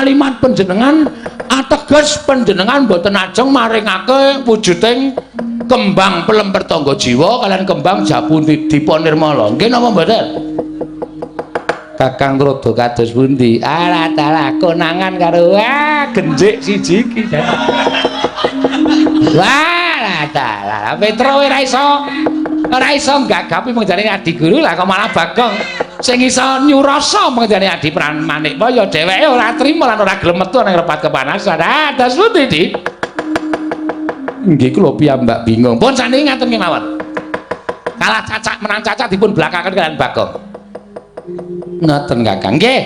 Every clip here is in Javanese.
Kalimat panjenengan ateges panjenengan boten ajeng maringake wujuding kembang pelem pertangga jiwa kalian kembang japu dipa nirmala. Nggih napa mboten? Kakang Tuladha kados pundi? Alah dalah konangan karo wah genjik siji iki. Wah, dalah Petro ora iso gagapi mengjane adi guru lah kok malah Bagong sing iso nyurasa mengjane adi Manikmaya dheweke ora trima lan ora gelem metu nang repat kepanasan. Ah, dados pundi, Di? Nggih kula piyambak bingung. Pun saniki ngaten kemawon. Kalah cacak menang cacak dipun blakaken kalian Bagong. Ngoten Kakang. Nggih.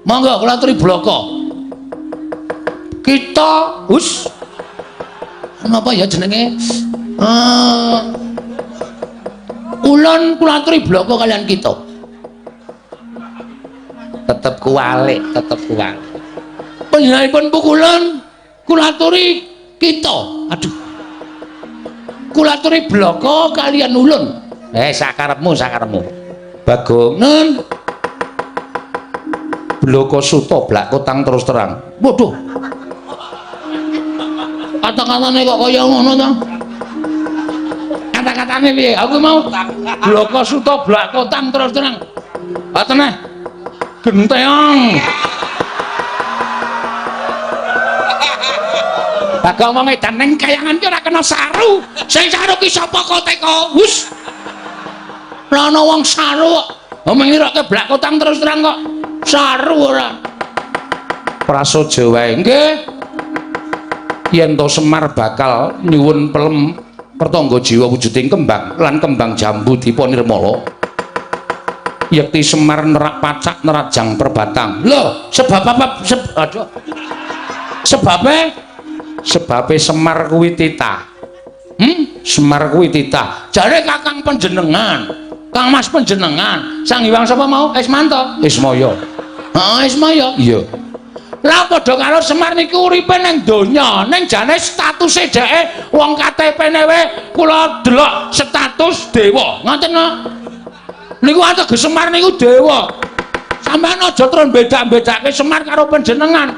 Monggo kula aturi blaka. Kita hus. Napa ya jenenge? Ulun kula aturi blaka kalian kita. Tetep kuwalik, tetep kuwalik. Panjenenganipun pukulan kula aturi kita. Aduh. Kula aturi blaka kalian ulun. Sakarepmu, sakarepmu. Bagong, nen. Blaka suta blak kotang terus terang. Waduh. Kata-katane kok kaya ngono to? Kata-katane piye? Aku mau blaka suta blak kotang terus terang. Ah teneh. Genteong. Bagong wong edan ning kayangan ki ora kena saru. Sing saru ki sapa kok teko? Hus. Ora ana wong saru kok. Omong ngiroke blak kotang terus terang kok. Saru ora. Prasaja wae. Nggih. Yen to Semar bakal nyuwun pelem pertangga jiwa wujuding kembang lan kembang jambu dipa nirmala. Yekti Semar nerak pacak nerajang perbatang. Lho, sebab apa? Aduh. Sebabe? Sebabe Semar kuwi titah. Semar kuwi titah. Jare Kakang panjenengan, Kang Mas panjenengan, Sang Hyang sapa mau? Ismanto. Ismaya. Heeh, Ismaya. Iya. Lah padha karo Semar niku uripe ning donya, ning jane statuse dheke wong KTP-ne wae kula delok status dewa. Ngoten kok. Niku ateges Semar niku dewa. Sampeyan aja terus beda-bedake Semar karo panjenengan.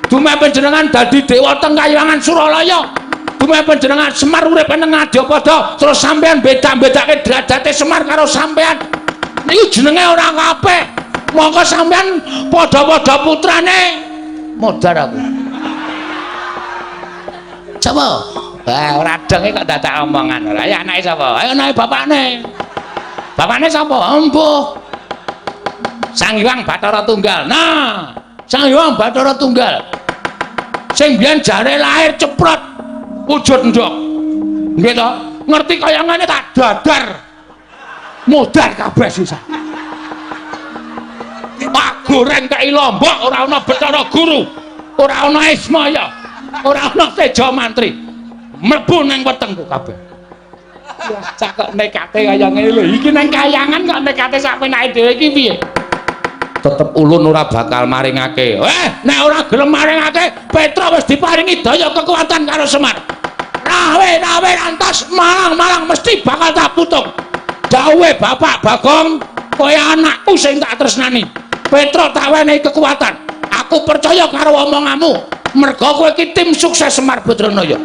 Dumeh panjenengan dadi dewa teng Kayangan Suralaya. Dumeh panjenengan Semar urip nang Ngadyapada, terus sampeyan beda-bedake derajate Semar karo sampeyan. Niku jenenge ora apik. Mongko sampeyan padha-padha putrane. Modar aku. Sapa? Wah, ora denge kok dadak omongan ora. Ya anake sapa? Ayo anake bapakne. Bapakne sapa? Empuh. Sang Hyang Bathara Tunggal. Nah, Sang Hyang Bathara Tunggal. Sing biyen jare lahir ceprot wujud ndok. Nggih to? Ngerti kaya ngene tak dadar. Modar kabeh sisa. Tak goreng kei lombok ora ana Bathara Guru, ora ana Ismaya, ora ana Teja Mantri. Mlebu ning wetengku kabeh. Wah, cak kok nekate kaya ngene lho. Iki nang kayangan kok nekate sak penake dhewe iki piye? Tetep ulun ora bakal maringake. Nek ora gelem maringake, Petra wis diparingi daya kekuatan karo Semar. Rawe-rawe rantas malang-malang mesti bakal tak putung. Dawuhe Bapak Bagong, kowe anakku sing tak tresnani. Petra tak wenehi kekuatan. Aku percaya karo omonganmu. Merga kowe iki tim sukses Semar Badranaya.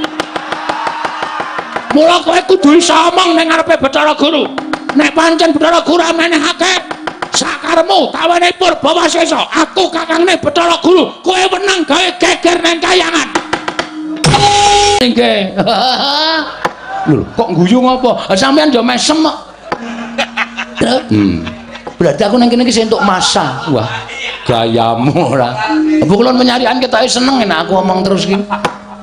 Mula kowe kudu iso omong ning ngarepe Bathara Guru. Nek pancen Bathara Guru menehake sakaremu tak wenehi Purbawasesa. Aku kakangne Bathara Guru, kowe wenang gawe geger ning kayangan. Nggih. Lho, kok guyu ngopo? Sampeyan yo mesem kok. Berarti aku nang kene iki entuk masa. Wah, gayamu ora. Apa kula menyarian ketoke seneng nek aku omong terus iki.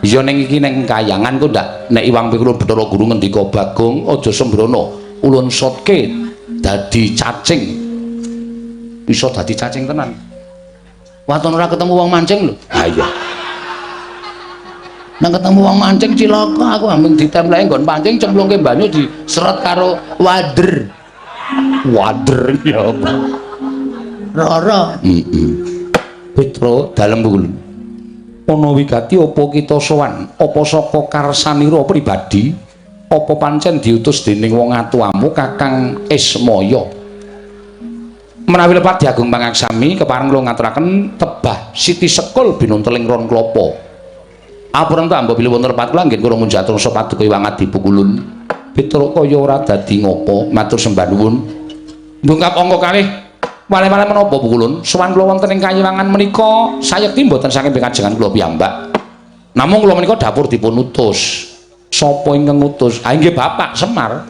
Iya ning iki ning kayangan ku ndak nek iwang pikulun Bathara Guru ngendika Bagong aja sembrono ulun sotke dadi cacing. Iso dadi cacing tenan. Waton ora ketemu wong mancing lho. Ha iya. Nang ketemu wong mancing cilaka aku ambeng ditempleki nggon pancing cemplungke banyu diseret karo wader. Wader ya apa? Rara. Heeh. Petro dalem kula. Ana wigati apa kita sowan? Apa saka karsanira pribadi? Apa pancen diutus dening wong atuwamu Kakang Ismaya? Menawi lepat Diagung Pangaksami, kepareng kula ngaturaken tebah siti sekul binunteling ron klapa. Apunten ta mbok bilih wonten lepat kula nggih kula munjatur paduka Hyang Adi Pukulun. Petruk kaya ora dadi ngopo, matur sembah nuwun. Ndungkap angka kalih wale-wale menapa, Pukulun? Sowan kula wonten ing kayiwangan menika sayekti mboten saking pikajengan kula piyambak. Namung kula menika dapur dipun utus. Sapa ingkang ngutus? Ah, inggih Bapak Semar.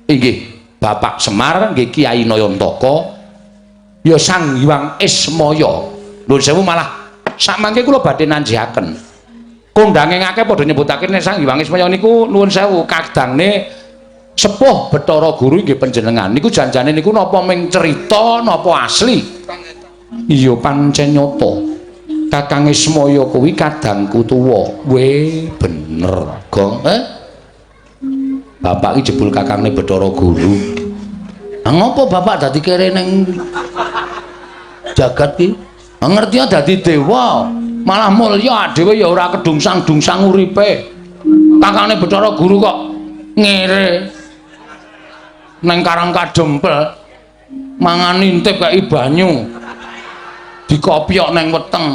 Inggih Bapak Semar nggih Kiai Nayantaka. Ya Sang Hyang Ismaya. Nuwun sewu, malah sakmangke kula badhe nanjihaken. Kondange akeh padha nyebutake nek Sang Hyang Ismaya niku, nuwun sewu, kadangne sepuh Bathara Guru inggih panjenengan. Niku janjane niku napa ming cerita napa asli? Iya, pancen nyata. Kakang Ismaya kuwi kadangku tuwa. We, bener, Gong. Eh? Bapak iki jebul kakangne Bathara Guru. Ah, ngopo bapak dadi kere ning jagat ki? Ah, ngerti dadi dewa, malah mulya dhewe ya ora kedungsang-dungsang uripe. Kakangne Bathara Guru kok ngere neng Karang Kadempel, mangan intip kaya banyu. Dikopyok neng weteng.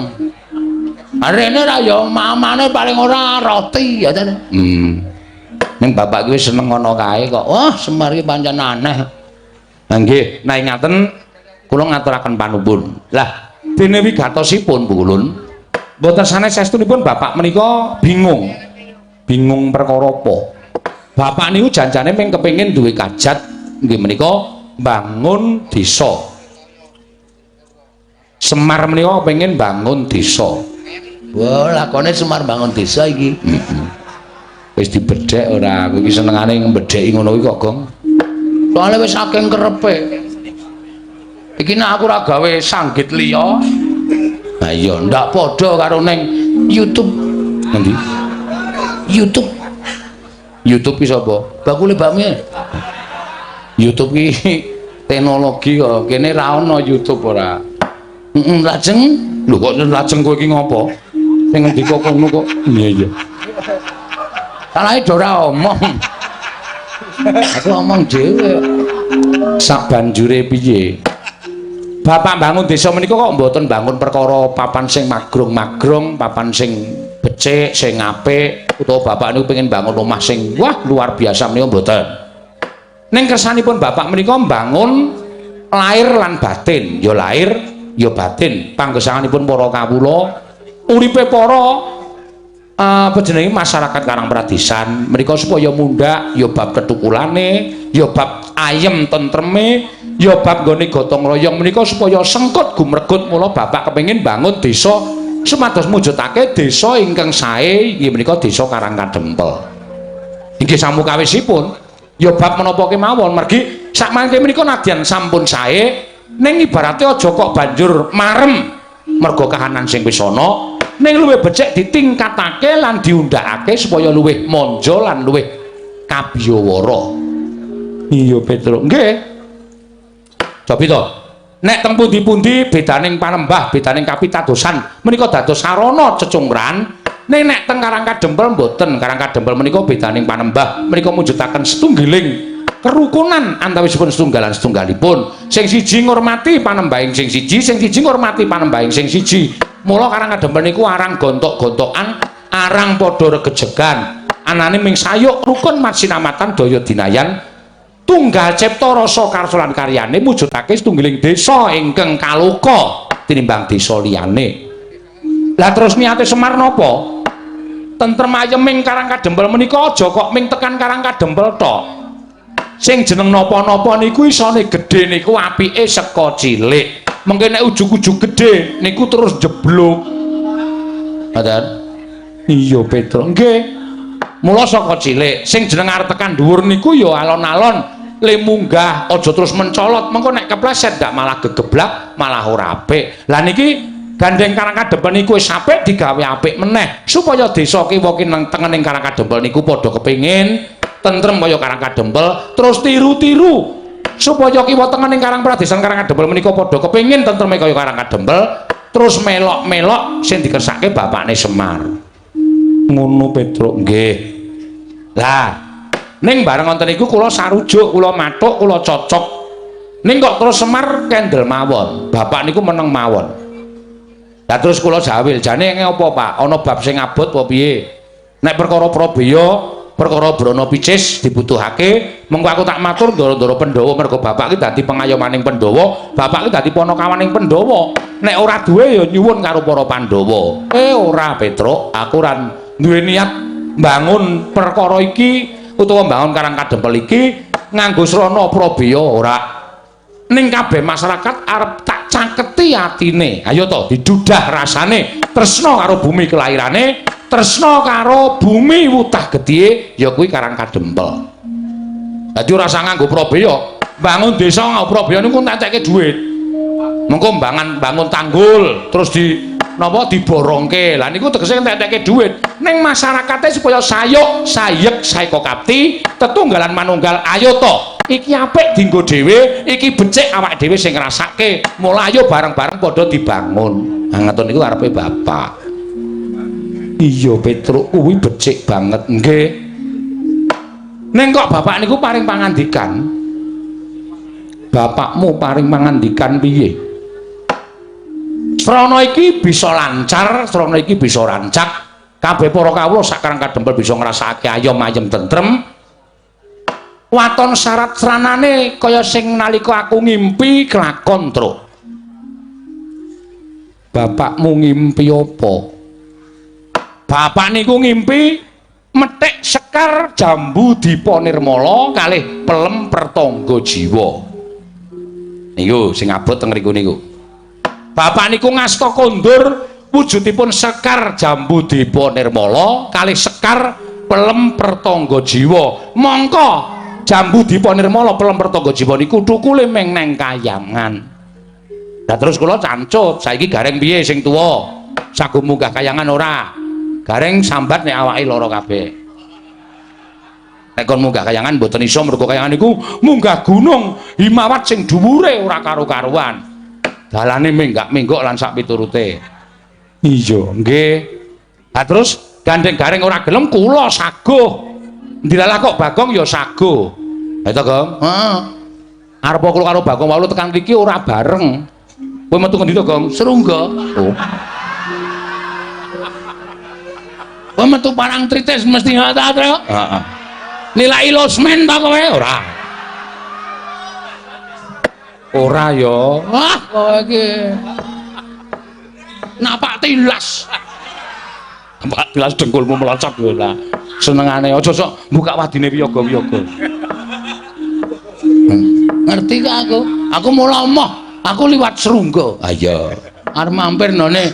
Rene ra ya mamane paling ora roti ya ta. Ning bapak ki wis seneng ngono kae kok. Wah, Semar iki pancen aneh. Lah nggih, nek ngaten kula ngaturaken panuwun. Lah, dene wigatosipun, Bu Kulun, mboten sanes saestunipun bapak menika bingung. Bingung perkara apa? Bapak niku janjane mung kepengin duwe kajat nggih menika bangun desa. Semar menika kepengin bangun desa. Wah, lakone Semar bangun desa iki. Heeh. Wis dibedhek ora? Aku iki senengane mbedheki ngono kuwi kok, Gong. Soale wis saking kerepe. Iki nek aku ora gawe sanggit liya. Ha iya, ndak padha karo ning YouTube. Ngendi? YouTube. YouTube ki sapa? Bakule bakmi. YouTube ki teknologi kok. Kene ra ono YouTube ora. Heeh, lajeng. Lho, kok lajeng kowe iki ngopo? Sing ngendika kono kok. Iya iya. Salahe do ora omong. Aku omong dhewe. Sak banjure piye? Bapak bangun desa menika kok mboten bangun perkara papan sing magrong-magrong, papan sing becik, sing apik, utawa bapak niku pengen bangun omah sing wah luar biasa menika mboten. Ning kersanipun bapak menika mbangun lahir lan batin, ya lahir ya batin. Panggesanganipun para kawula, uripe para apa jenenge masyarakat Karang Pradesan menika supaya mundhak ya bab ketukulane, ya bab ayem tentreme, ya bab nggone gotong royong menika supaya sengkut gumregut. Mula bapak kepengin bangun desa supados mujudake desa ingkang sae inggih menika desa Karang Kadempel. Inggih samukawisipun ya bab menapa kemawon, mergi sakmangke menika nadyan sampun sae ning ibarate aja kok banjur marem merga kahanan sing wis ana, ning luwih becik ditingkatake lan diundhakake supaya luwih manja lan luwih kabiyawara. Iya, Petruk. Nggih. Cobi to. Nek teng pundi-pundi bedaning panembah, bedaning kapitadosan menika dados sarana cecungran, ning nek teng Karang Kadempel mboten. Karang Kadempel menika bedaning panembah menika mujudaken setunggiling kerukunan antawisipun setunggalan setunggalipun. Sing siji ngurmati panembahing sing siji, sing siji ngurmati panembahing sing siji. Mula Karang Kadempel niku arang gontok-gontokan, arang padha regejegan. Anane ming sayuk rukun masinamatan daya dinayan tunggal cipta rasa karsa lan karyane mujudake setunggiling desa ingkang kaloka tinimbang desa liyane. Lah, terus niate Semar napa? Tentrem ayeming Karang Kadempel menika aja kok ming tekan Karang Kadempel tok. Sing jeneng napa-napa niku isone gedhe niku apike saka cilik. Mengke nek ujug-ujug gedhe niku terus jeblok. Ngoten. Iya, Petruk. Nggih. Mula saka cilik sing jeneng arep tekan dhuwur niku ya alon-alon le munggah, aja terus mencolot, mengko nek kepleset gak malah gegeblak, malah ora apik. Lah, niki gandeng Karang Kadempel niku wis apik digawe apik meneh supaya desa kiwa kineng tengening Karang Kadempel niku padha kepengin tentrem kaya Karang Kadempel, terus tiru-tiru supaya kiwa tengening Karang Pradesan Karang Kadempel menika padha kepengin tentreme kaya Karang Kadempel, terus melok-melok sing dikersake bapakne Semar. Ngono, Petruk. Nggih. Lah, ning bareng wonten niku kula sarujuk, kula mathuk, kula cocok. Ning kok terus Semar kendel mawon. Bapak niku meneng mawon. Lah terus kula jawil, jane apa Pak? Ana bab sing abot apa piye? Nek perkara Prabeya, perkara Brana Picis dibutuhake, mengko aku tak matur ndara-ndara Pandhawa mergo bapak ki dadi pengayomaning Pandhawa, bapak ki dadi panakawaning Pandhawa. Nek ora duwe ya nyuwun karo para Pandhawa. Ora Petruk, aku ora duwe niat mbangun perkara iki utawa mbangun Karang Kadempel iki nganggo srana Prabeya ora. Ning kabeh masyarakat arep tak caketi atine. Ayo to didudah rasane, tresna karo bumi kelairane, tresna karo bumi wutah getihe ya kuwi Karang Kadempel. Dadi ora usah nganggo Prabeya, bangun desa nganggo Prabeya niku entek-entekke dhuwit. Mengko bangun tanggul terus di napa diborongke. Lah niku tegese entek-entekke dhuwit. Ning masyarakate supaya sayuk, sayek, saeka kapti, tetunggalan manunggal, ayo to. Iki apik dienggo dhewe, iki becik awak dhewe sing ngrasake. Mula ayo bareng-bareng padha dibangun. Ha ngoten niku arepe bapak. Iya Petruk kuwi becik banget nggih. Ning kok bapak niku paring pangandikan? Bapakmu paring pangandikan piye? Srana iki bisa lancar, srana iki bisa rancak. Kabeh para kawula sak Karang Kadempel bisa ngrasakake ayom ayem tentrem. Waton syarat sranane kaya sing nalika aku ngimpi kelakon, Truk. Bapakmu ngimpi apa? Bapak niku ngimpi methik sekar jambu dipa nirmala kalih pelem pertangga jiwa. Niku sing abot teng mriku niku. Bapak niku ngasta kondur wujudipun sekar jambu dipa nirmala kalih sekar pelem pertangga jiwa. Mongko jambu dipa nirmala pelem pertangga jiwa niku thukule meng neng kayangan. Lah terus kula cancut, saiki Gareng piye sing tuwa? Sago munggah kayangan ora? Gareng sambat nek awake lara kabeh. Nek kon munggah kayangan mboten iso mergo kayangan niku munggah gunung Himawat sing dhuwure ora karo-karuan. Dalane menggak-menggok lan sak piturute. Iya, nggih. Lah terus gandeng Gareng ora gelem kula saguh. Ndilalah kok Bagong ya saguh. Ha to, Gong? Heeh. Arep kula karo Bagong walu tekan mriki ora bareng. Kowe metu ngendi to, Gong? Serungga. Oh. Kowe metu parang tritis mesti ta, Tru? Heeh. Nilai losmen ta kowe? Ora. Ora ya. Wah, kowe iki. Napak tilas. Napak tilas dengkulmu melocot lho lah. Senengane aja sok buka wadine wiyaga-wiyaga. Ngerti kok aku? Aku mula moh, aku liwat Serungga. Ha iya. Arep mampir none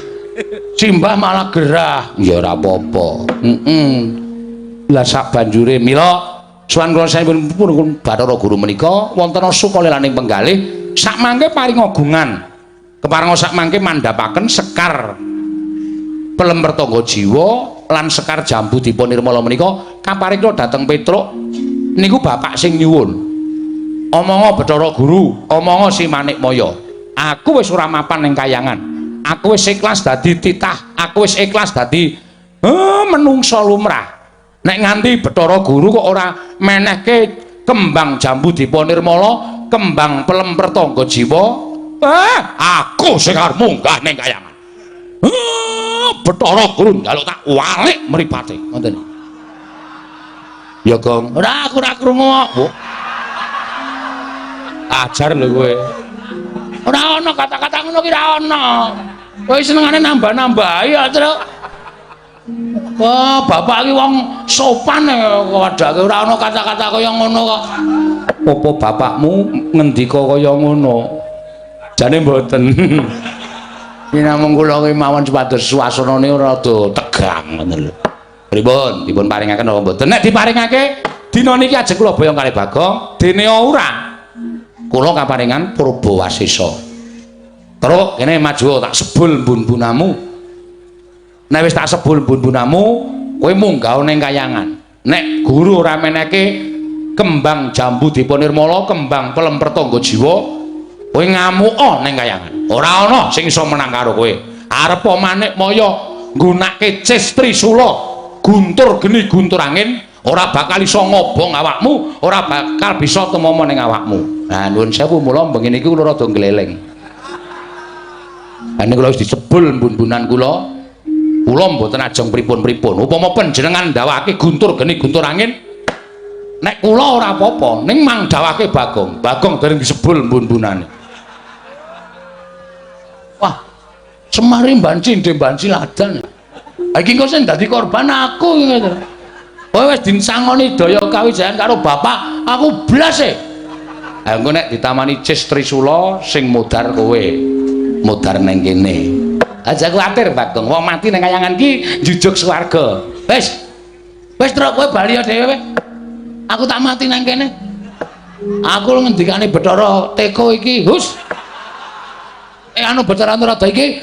Simbah malah gerah. Ya ora apa-apa. Heeh. Lah sak banjure mila sowan kula sampun Bathara Guru menika wonten sukalelaning penggalih sak mangke paring agungan. Keparenga sak mangke mandhapaken sekar pelem pertangga jiwa lan sekar jambu dipa nirmala menika kaparing dhateng Petruk niku bapak sing nyuwun. Omonga Bathara Guru, omonga Si Manikmaya. Aku wis ora mapan ning kayangan. Aku wis ikhlas dadi titah, aku wis ikhlas dadi menungsa lumrah. Nek nganti Bathara Guru kok ora menehke kembang jambu dipa nirmala, kembang pelem pertangga jiwa, aku sing arep munggah ning kayangan. Bathara Guru njaluk tak walik mripate. Ngoten. Ya, Gong. Ora, aku ora krungu kok. Ajar lho kowe. Ora ana kata-kata ngono ki ora ana. Kowe senengane nambah-nambahi ya, Truk. Wah, bapak iki wong sopan ya padake ora ana kata-kata kaya ngono kok. Apa bapakmu ngendika kaya ngono? Jane mboten. Iki namung kula ki mawon supados suasanane rada tegang ngono lho. Pripun? Dipun paringaken apa mboten? Nek diparingake dina niki ajeng kula boyong kalih Bagong, dene ora. Kula kaparingan Purba Wasesa. Terus kene maju tak sebul bun-bunamu. Nek wis tak sebul bun-bunamu, kowe munggah ning kayangan. Nek guru ora meneke kembang jambu dipa nirmala, kembang pelem pertangga jiwa, kowe ngamuka ning kayangan. Ora ana sing iso menang karo kowe. Arepa Manikmaya nggunake cis trisula, guntur geni guntur angin, ora bakal iso ngobong awakmu, ora bakal bisa tumama ning awakmu. Nah, nuwun sewu mula bengi niki kula rada ngleleng. Lah niku kula wis disebul mbun-mbunan kula. Kula mboten ajeng pripun-pripun. Upama panjenengan ndawake guntur geni guntur angin, nek kula ora apa-apa, ning mang dawake Bagong. Bagong dereng disebul mbun-mbunane. Wah, Semar banci ndhe banci ladan. Ha iki engko sing dadi korban aku iki to. Kowe wis dinsangoni daya kawijayan karo bapak, aku blas e. Ha engko nek ditamani Cis Trisula sing modar kowe. Modar neng kene. Aja kuwatir Bagong, wong mati nang kayangan ki njujuk swarga. Wis. Wis truk kowe bali dhewe. Aku tak mati nang kene. Aku ngendikane Bathara Teko iki, hus. Anu Bathara Antaradha iki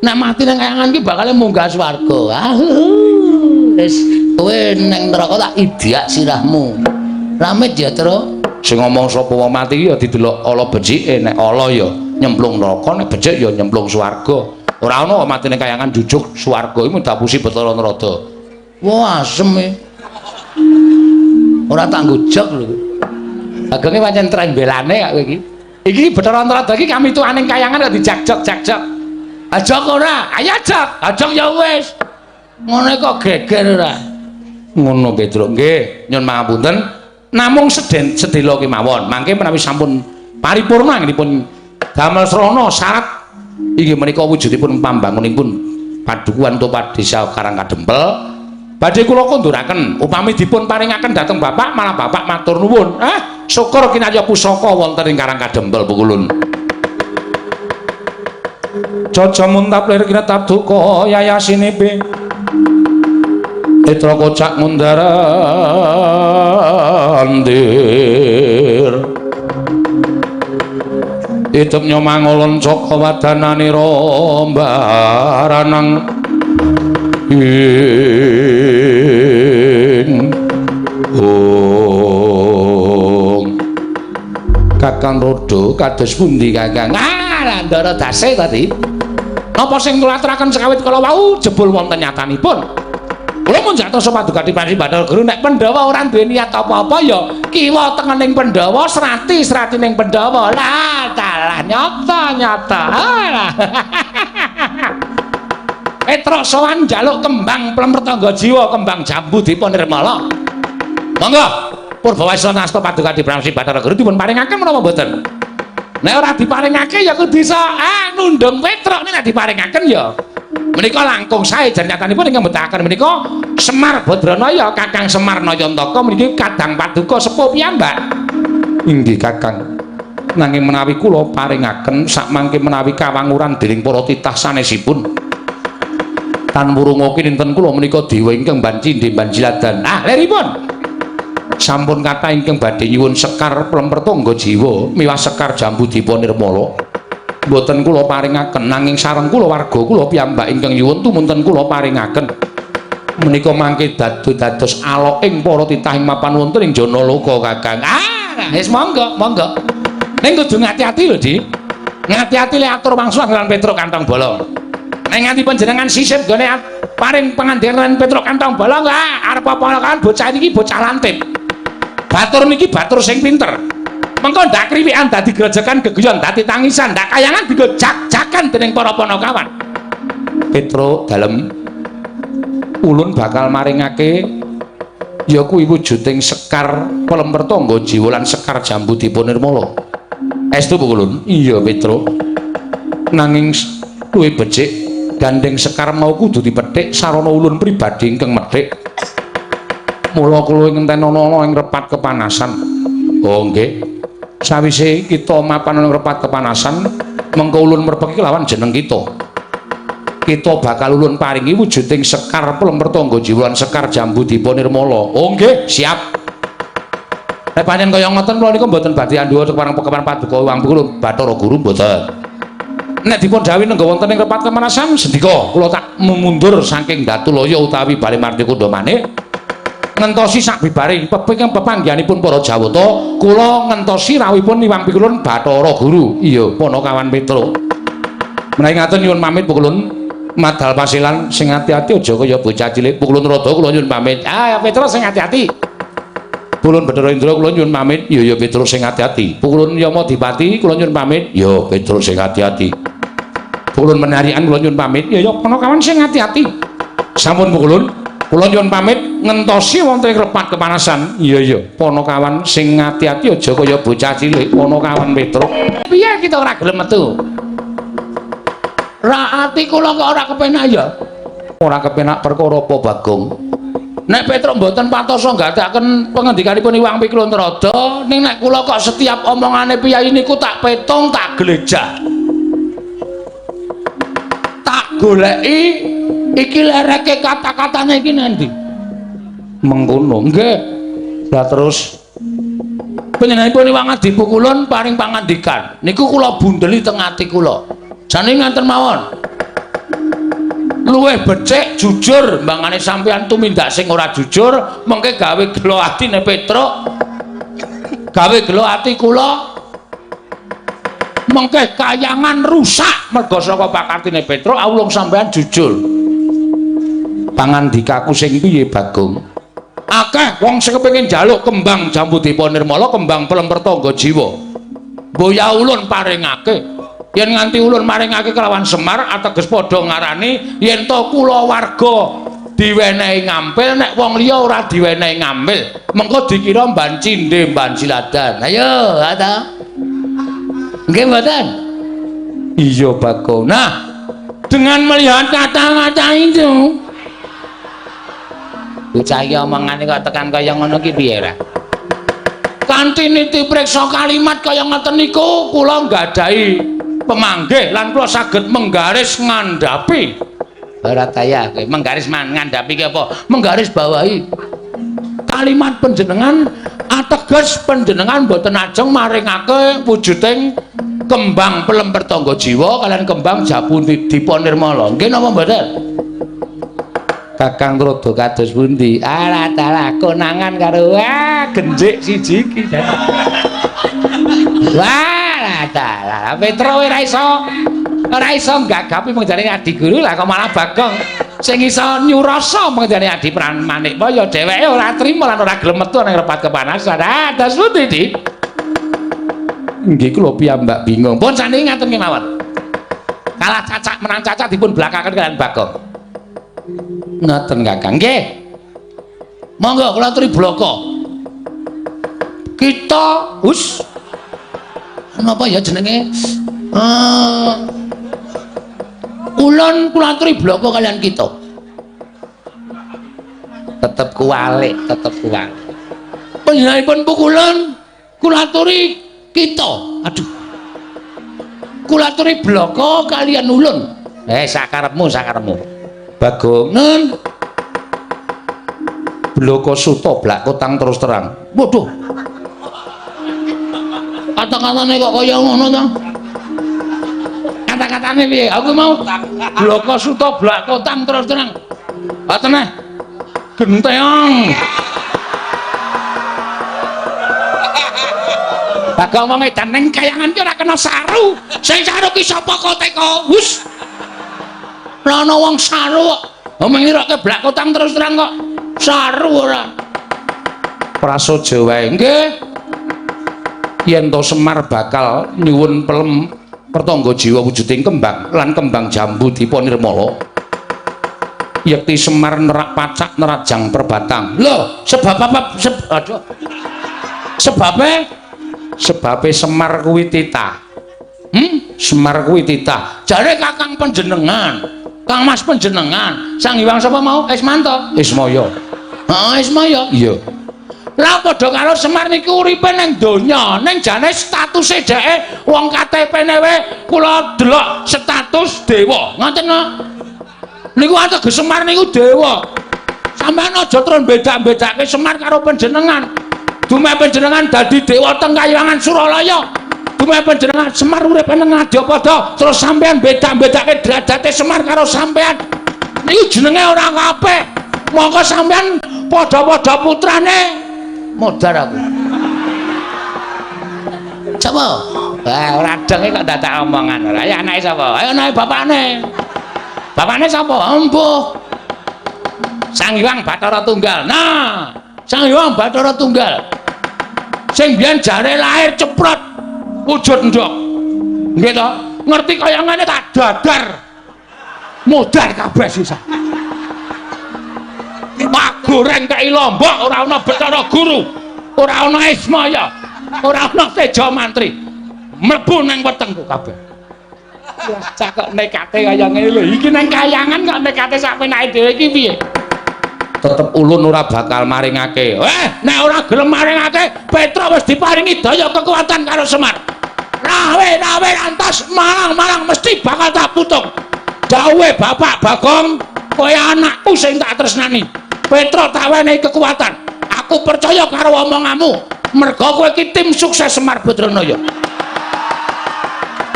nek mati nang kayangan ki bakal munggah swarga. Ah. Wis kowe nang neraka tak idyak sirahmu. Ramit ya, Tru. Sing ngomong sapa wong mati ya didelok ala becike, nek ala ya nyemplung neraka, nek becik ya nyemplung swarga. Ora ana mati ning kayangan jujuk swarga iku dapusi Bathara Narada. Wah, asem e. Ora tak nggo jok lho. Agenge pancen trembelane kok kowe iki. Iki Bathara Narada iki kami tuaning kayangan kok dijak-jok-jak-jok. Ajok ora? Ayo ajok. Ajok ya wis. Ngono kok geger ora? Ngono Petruk. Nggih, nyun pangapunten. Namung sedhela kemawon. Mangke menawi sampun paripurna anggenipun damel srana syarat inggih menika wujudipun pambangunipun padukuhan utawa desa Karang Kadempel badhe kula konduraken upami dipun paringaken dhateng bapak malah bapak matur nuwun. Ah, syukur kinarya pusaka wonten ing Karang Kadempel pukulun. Caca muntap lir kinetap duka yayasinipi Netra kocak ngundar andir Idep nyomangolon caka wadananira mbaranang ing ong Kakang Rodo kados pundi Kakang? Ah, Ndara dase tadi. Napa sing kula aturaken sekawit kala wau jebul wonten nyatanipun. Kula mun jatosa paduka Panji Bathara Guru nek Pandhawa ora duwe niat apa-apa ya kiwa tengening Pandhawa, srati sratining Pandhawa. Lah, dalah nyata-nyata. Ah. Petruk sowan njaluk kembang plemretangga jiwa, kembang jambu dipa nirmala. Monggo Purbawasana nasta paduka Pramsi Bathara Guru dipun paringaken menapa mboten? Nek ora diparingake ya kudu iso nundung Petruk, nek diparingaken ya menika langkung sae janyatanipun ingkang mbetahaken menika Semar Badranaya Kakang Semar Nayantaka meniki kadang paduka sepuh piyambak. Inggih Kakang. Nanging menawi kula paringaken sakmangke menawi kawanguran dening para titah sanesipun. Tan wurunga kinten kula menika dewa ingkang banci banjiladan. Ah, leripun. Sampun kathah ingkang badhe nyuwun sekar plempertangga jiwa miwah sekar jambu dipa nirmala. Mboten kula paringaken nanging sareng kula warga kula piyambak ingkang nyuwun tumunten kula paringaken. Menika mangke dados aloking para titah ing mapan wonten ing Janaloka Kakang. Ah, wis monggo, monggo. Ning kudu ngati-ati lho, Di. Ngati-ati le atur wangsulan lan Petruk Kantong Bolong. Nek nganti panjenengan sisip gone paring pangandikan Petruk Kantong Bolong, ah arep apa kan bocah niki bocah lantip. Batur niki batur sing pinter. Mengko ndak kriwikan dadi grojogan geguyon dadi tangisan, ndak kayangan dienggo jak-jakan dening para panakawan. Petruk dalem ulun bakal maringake ya kuwi wujuding sekar pelempertangga jiwa lan sekar jambu dipa nirmala. Estu ulun? Iya Petruk. Nanging luwih becik gandeng sekar mau kudu dipethik sarana ulun pribadi ingkang methik. Mula kula ngenten ana ing repat kepanasan. Oh nggih. Sawise kita mapan ing repat kepanasan, mengko ulun merpeki lawan jeneng kita. Kita bakal ulun paringi wujuding sekar plempertangga jiwa lan sekar jambu dipa nirmala. Oh nggih, siap. Nek pancen kaya ngoten kula niku mboten badhe andhuwa kepareng pekapan paduka Hyang Kula Bathara Guru mboten. Nek dipun dawuhi nengga wonten ing repat kepanasan sendika kula tak mundur saking Datulaya utawi Bale Martikunda manik. Ngentosi sak bibare peping pepanggihanipun para Jawata, kula ngentosi rawuhipun Hyang Pikulun Bathara Guru. Iya, Panakawan Petruk. Menawi ngaten nyuwun pamit Pukulun. Madal pasilan sing ati-ati aja kaya bocah cilik. Pukulun Rada kula nyuwun pamit. Ah, Petruk sing ati-ati. Pukulun Bathara Indra kula nyuwun pamit. Ya ya Petruk sing ati-ati. Pukulun Yamadipati kula nyuwun pamit. Ya Petruk sing ati-ati. Pukulun Menarian kula nyuwun pamit. Ya ya Panakawan sing ati-ati. Sampun Pukulun, kula nyuwun pamit ngentosi wonten ing repat kepanasan. Iya iya, Panakawan sing ati-ati aja kaya bocah cilik. Panakawan Petruk. Piye kita ora gelem metu? Ra ati kula kok ora kepenak ya. Ora kepenak perkara apa, Bagong? Nek Petruk mboten patosa nggatekaken pengendikanipun Iwang Pikluntrada, ning nek kula kok setiap omongane piyayi niku tak petung, tak glejah. Tak goleki iki lereke kata-katane iki nanti. Mengkono. Nggih. Lah terus panjenenganipun Iwang Adi Pukulun paring pangandikan. Niku kula bundeli teng ati kula. Jane ngaten mawon. Luwih becik jujur mbangane sampeyan tumindak sing ora jujur mengke gawe gelo atine Petruk, gawe gelo ati kula, mengke kayangan rusak mergo saka pakartine Petruk. Awulung sampeyan jujur. Pangandikaku sing piye, Bagong? Akeh wong sing kepengin njaluk kembang jambu dipa nirmala, kembang pelemper tangga jiwa. Mboya ulun paringake. Yen nganti ulun maringake kelawan Semar ateges padha ngarani yen to kula warga diwenehi ngampil, nek wong liya ora diwenehi ngampil mengko dikira mban cindhe mban siladan. Ayo ta nggih mboten? Iya Bagong. Nah, dengan melihat kata-kata itu, bocah iki omongane kok tekan kaya ngono ki piye ra? Kanthi niti priksa kalimat kaya ngoten niku kula nggadahi pemanggih lan kula saged menggaris ngandhapi. Ora kaya kowe menggaris ngandhapi ki apa? Menggaris bawahi kalimat panjenengan ateges panjenengan mboten ajeng maringake wujuding kembang pelemper tangga jiwa kalian kembang jambu dipa nirmala. Nggih napa mboten? Kakang Trada kados pundi? Alah dalah konangan karo wah genjik siji iki. Wah, dalah Petro ora iso nggagapi mengjane adi guru lah kok malah Bagong sing iso nyurasa mengjane adi Manikmaya dheweke ora trima lan ora gelem metu nang repat kepanasan. Ah, das pundi, Di? Nggih kula piyambak bingung. Pun saniki ngaten kemawon. Kalah cacak menang cacak dipun blakaken kalian Bagong. Ngaten Kakang. Nggih. Monggo kula aturi bloko. Kita us napa ya jenenge? Ulun kula aturi bloko kalian kita. Tetep kuwalik, tetep kuwalik. Panjenenganipun pukulan kula aturi kita. Aduh. Kula aturi bloko kalian ulun. Sakarepmu, sakarepmu. Bagong. Nen. Bloko suta blak kotang terus terang. Waduh. Kata-katane kok kaya ngono to? Kata-katane piye? Aku mau bloko suta blak kotang terus terang. Ah teneh. Genteong. Bagong wong edan ning kayangan ki ora kena saru. Sing saru ki sapa kok teko? Wus. Ora ana wong saru kok. Omong ngiroke blak kotang terus terang kok. Saru ora. Prasaja wae. Nggih. Yen to Semar bakal nyuwun pelem pertangga jiwa wujuding kembang lan kembang jambu dipa nirmala. Yekti Semar nerak pacak nerajang perbatang. Lho, sebab apa? Aduh. Sebabe? Sebabe Semar kuwi titah. Semar kuwi titah. Jare Kakang panjenengan, Kang Mas panjenengan, Sang Hyang sapa mau? Ismanto. Ismaya. Heeh, Ismaya. Iya. Lah padha karo Semar niku uripe ning donya, ning jane statuse dheke wong KTP-ne wae kula delok status dewa. Ngoten kok. Niku ateges Semar niku dewa. Sampeyan aja terus beda-bedake Semar karo panjenengan. Dumeh panjenengan dadi dewa teng Kayangan Suralaya. Dumeh panjenengan Semar urip nang Ngadyapada, terus sampeyan beda-bedake derajate Semar karo sampeyan. Niku jenenge ora apik. Mongko sampeyan padha-padha putrane modar aku. Sapa? Wah, ora denge kok dadak omongan ora. Ayo anake sapa? Ayo anake bapakne. Bapakne sapa? Empuh. Sang Hyang Bathara Tunggal. Nah, Sang Hyang Bathara Tunggal. Sing biyen jare lahir ceprot wujud ndok. Nggih to? Ngerti kaya ngene tak dadar. Modar kabeh sisa. Pak goreng kei lombok ora ana Bathara Guru, ora ana Ismaya, ora ana Teja Mantri. Mlebu nang wetengku kabeh. Wah, cak kok nekate kaya ngene lho. Iki nang kayangan kok nekate sak penake dhewe iki piye? Tetep ulun ora bakal maringake. Nek ora gelem maringake, Petruk wis diparingi daya kekuatan karo Semar. Rawe-rawe antas malang-malang mesti bakal tak putung. Dawuhe Bapak Bagong, kowe anakku sing tak tresnani. Petruk tak wenehi kekuatan. Aku percaya karo omonganmu. Merga kowe iki tim sukses Semar Badranaya.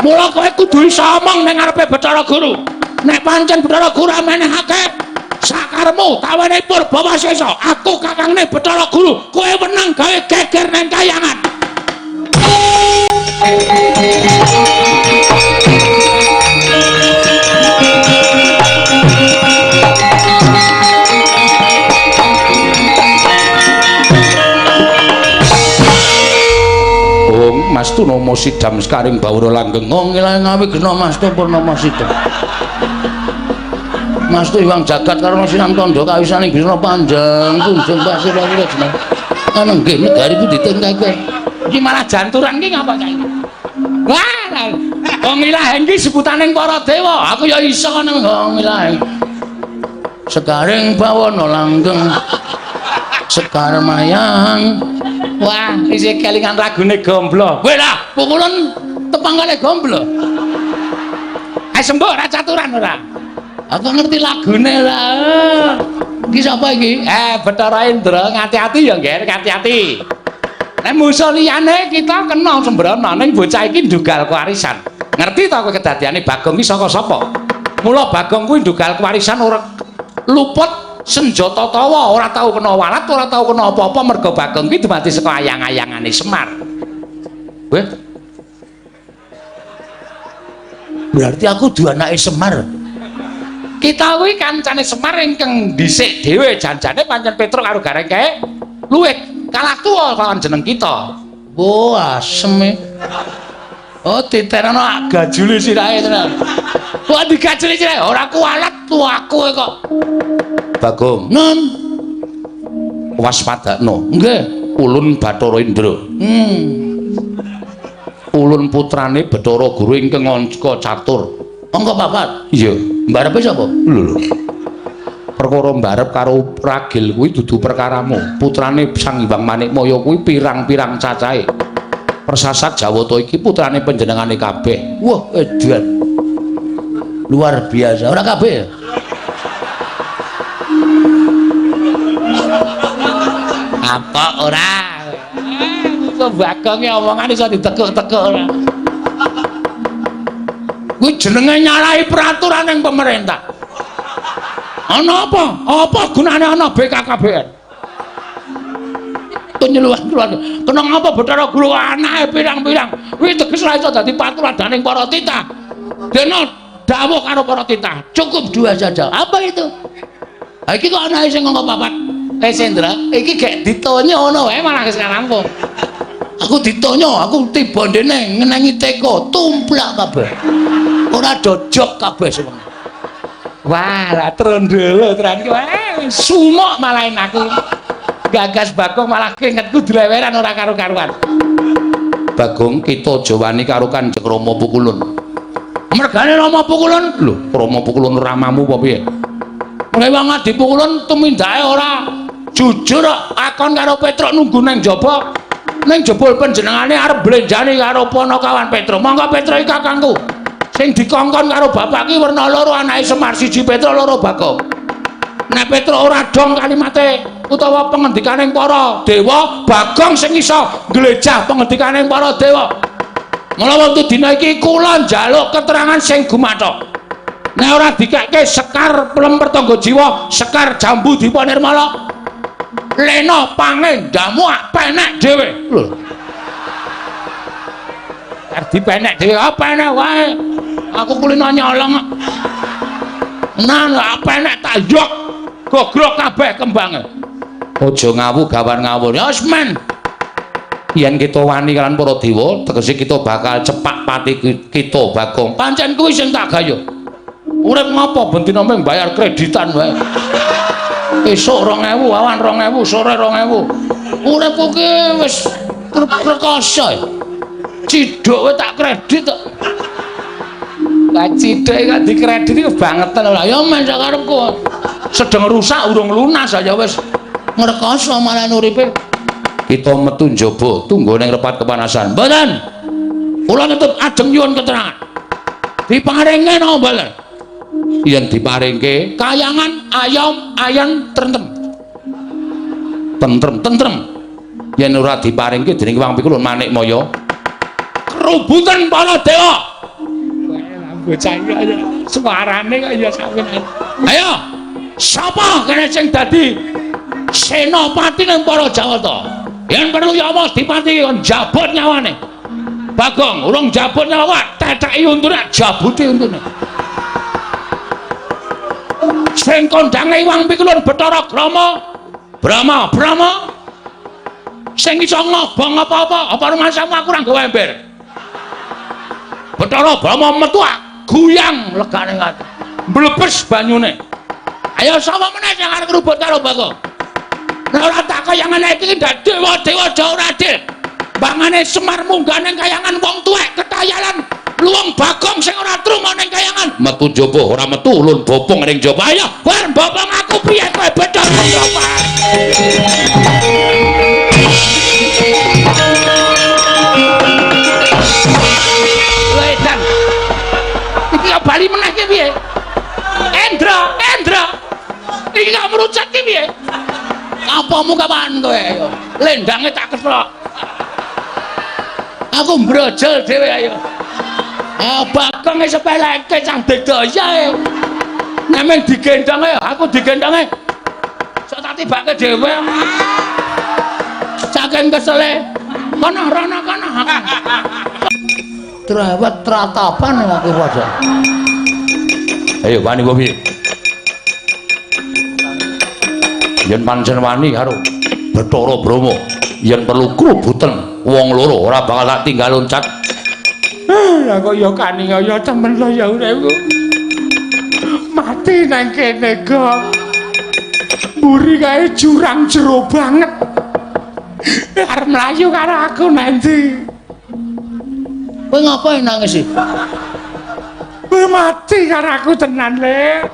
Mula kowe kudu iso omong ning ngarepe Bathara Guru. Nek pancen Bathara Guru amenehake sakaremu tak wenehi purba wasesa. Aku kakangne Bathara Guru, kowe wenang gawe geger nang kayangan. Ong Mas Tunama sidam sekaring bawura langgeng. Wong ilang ngawi gena Mas Tu Purnama sidam. Mas Tu iwang jagat karana sinam tandha kawisaning bisna panjang tunjung pasir lawira jeneng. Ana nggih negari pundi tengkake. Iki malah janturan ki ngapa cak iki? Wah, wong ilaheng ki sebutaning para dewa. Aku ya iso ngono wong ilaheng. Sekaring bawana langgeng. Sekar mayang. Wah, isih kelingan lagune Gomblo. Kowe lah, pukulan tepang kali Gomblo. Ayo sembuh ora caturan ora. Aku ngerti lagune lah. Iki sapa iki? Bathara Indra, ngati-ati ya, Ngger, ngati-ati. Nek musuh liyane kita kena sembrono, ning bocah iki ndugal kewarisan. Ngerti ta kowe kedadiane Bagong iki saka sapa? Mula Bagong kuwi ndugal kewarisan ora luput senjata tawa, ora tau kena walat, ora tau kena apa-apa merga Bagong kuwi dumadi saka ayang-ayangane Semar. Weh. Berarti aku duwe anake Semar. Kita kuwi kancane Semar ingkang dhisik dhewe janjane pancen Petruk karo Gareng kae luwih kalah tuwa kawan jeneng kita. Oh, asem e. Oh, diterano gajule sirahe tenan. Wah, digajuli sirahe ora kualat tuaku kok. Bagong, Non. Waspadakno. Nggih, ulun Bathara Indra. Ulun putrane Bathara Guru ingkang angka catur. Angka papat? Iya. Mbarepe sapa? Lho lho. Perkara mbarep karo ragil kuwi dudu perkaramu. Putrane Sang Hyang Manikmaya kuwi pirang-pirang cacahe. Persasat Jawata iki putrane panjenengane kabeh. Wah, edan. Luar biasa. Ora kabeh. Apa ora? Kok Bagonge omongan iso ditekuk-tekuk ora. Kuwi jenenge nyalahi peraturan ning pemerintah. Ana apa? Apa gunane ana BKKBN? Penyeluhan keluarga. Kena ngapa Bathara Guru anake pirang-pirang? Kuwi teges ra iso dadi paturadaning para titah. Dene dawuh karo para titah, cukup dua saja. Apa itu? Ha iki kok anake sing angka papat. Sendra, iki gek ditonyo ngono wae malah wis rampung. Aku ditonyo, aku tiba ndene ngenengi teko, tumplak kabeh. Ora dojok kabeh sewengi. Wah, lah trondolo tenan iki. Wah, sumuk malah aku. Gagas Bagong malah keringetku dileweran ora karo-karuan. Bagong, kita aja wani karo Kanjeng Rama Pukulun. Mergane Rama Pukulun? Lho, Rama Pukulun ramamu apa piye? Wong Adi Pukulun tumindake ora jujur akon karo Petruk nunggu nang jaba. Ning jebul panjenengane arep blenjani karo panakawan Petruk. Monggo Petruk iki kakangku. Sing dikongkon karo bapak ki werna loro anake Semar, siji Petruk loro Bagong. Nek Petruk ora dong kalimate utawa pengendikaning para dewa, Bagong sing iso nglejah pengendikaning para dewa. Mula wonten dina iki kula njaluk keterangan sing gumathok. Nek ora dikekke sekar plemper tangga jiwa, sekar jambu dipa nirmala. Lena pangendamu penek dhewe. Lho. Arep dipenek dhewe, ah penek wae. Aku kulino nyolong. Nah, penek tak yok. Gogrok kabeh kembange. Aja ngawu gawan ngawur. Ya wis men. Yen kita wani kalian para dewa, tegese kita bakal cepak pati kita Bagong. Pancen kuwi sing tak gayuh. Urip ngopo ben dina mung bayar kreditan wae. Esuk 2000, awan 2000, sore 2000. Uripku ki wis rekoso. Ciduk wae tak kredit kok. Lah ciduk kok dikredit iku bangetan ora. Ya men sakarepku. Sedeng rusak urung lunas aja wis ngrekoso malah uripe. Kita metu njaba tunggu ning repat kepanasan. Mboten. Kula tetep ajeng nyuwun keterangan. Diparinge napa mboten? Yen diparingke kayangan ayam ayan tentrem. Tentrem tentrem. Yen ora diparingke dening Wang Pikulun Manikmaya. Kerubutan para dewa. Bocah iki suarane kok ya sakmene. Ayo, sapa kene sing dadi senopati ning para Jawata? Yen perlu ya Allah dipati kon jabut nyawane. Bagong urung jabut nyawa, teteki untune, jabuti untune. Sing kondange Wang Pikulun Bathara Brahma. Brahma, Brahma. Sing iso ngobong apa-apa, apa rumasamu aku ora nggawa ember. Bathara Brahma metu guyang legane ngati. Mblebes banyune. Ayo sapa meneh sing arep ngrubut karo Bagong? Nek ora tak kaya ngene iki ndak dewa-dewa aja ora adil. Bangane Semar munggah ning kayangan wong tuwek ketayalan luwung Bagong sing ora trungo ning kayangan. Metu njaba ora metu ulun bopong ning njaba. Ayo, kowe bopong aku piye kowe Bathara Brahma? Wedan. Iki kok bali meneh ki piye? Endra, Endra. Iki kok merucut ki piye? Apamu kapan kowe ayo? Lendange tak keslok. Aku mbrojol dhewe ayo. Ah Bagong sepeleke cah bedaya. Nek men digendhong ayo, aku digendhonge. Sok tak tibake dhewe. Saking kesele. Kono rono kono. Trewet tratapan aku padha. Ayo wani apa piye? Yen pancen wani karo Bathara Brahma, yen perlu krubuten wong loro ora bakal tak tinggal loncat. Lah kok ya kaniaya temen lho ya uripku. Mati nang kene kok. Mburi kae jurang jero banget. Arep mlayu karo aku nanti. Kowe ngapain nangis sih? Kowe mati karo aku tenan, Le.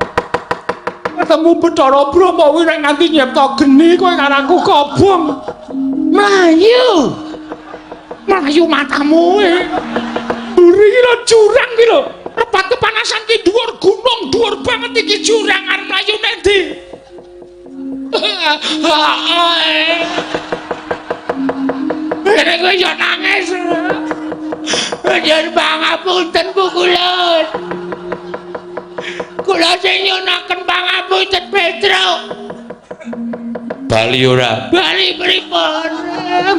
Ketemu Bathara Brahma kuwi nek nganti nyipta geni kowe karo aku kobong. Mlayu. Mlayu matamu e. Mburi iki lho jurang iki lho. Repat kepanasan ki dhuwur gunung, dhuwur banget iki jurang arep mlayu nang ndi? Kene kowe yo nangis. Nyuwun pangapunten Bu Kulon. Kula sing nyuwunaken pangapunten Petruk. Bali ora? Bali pripun?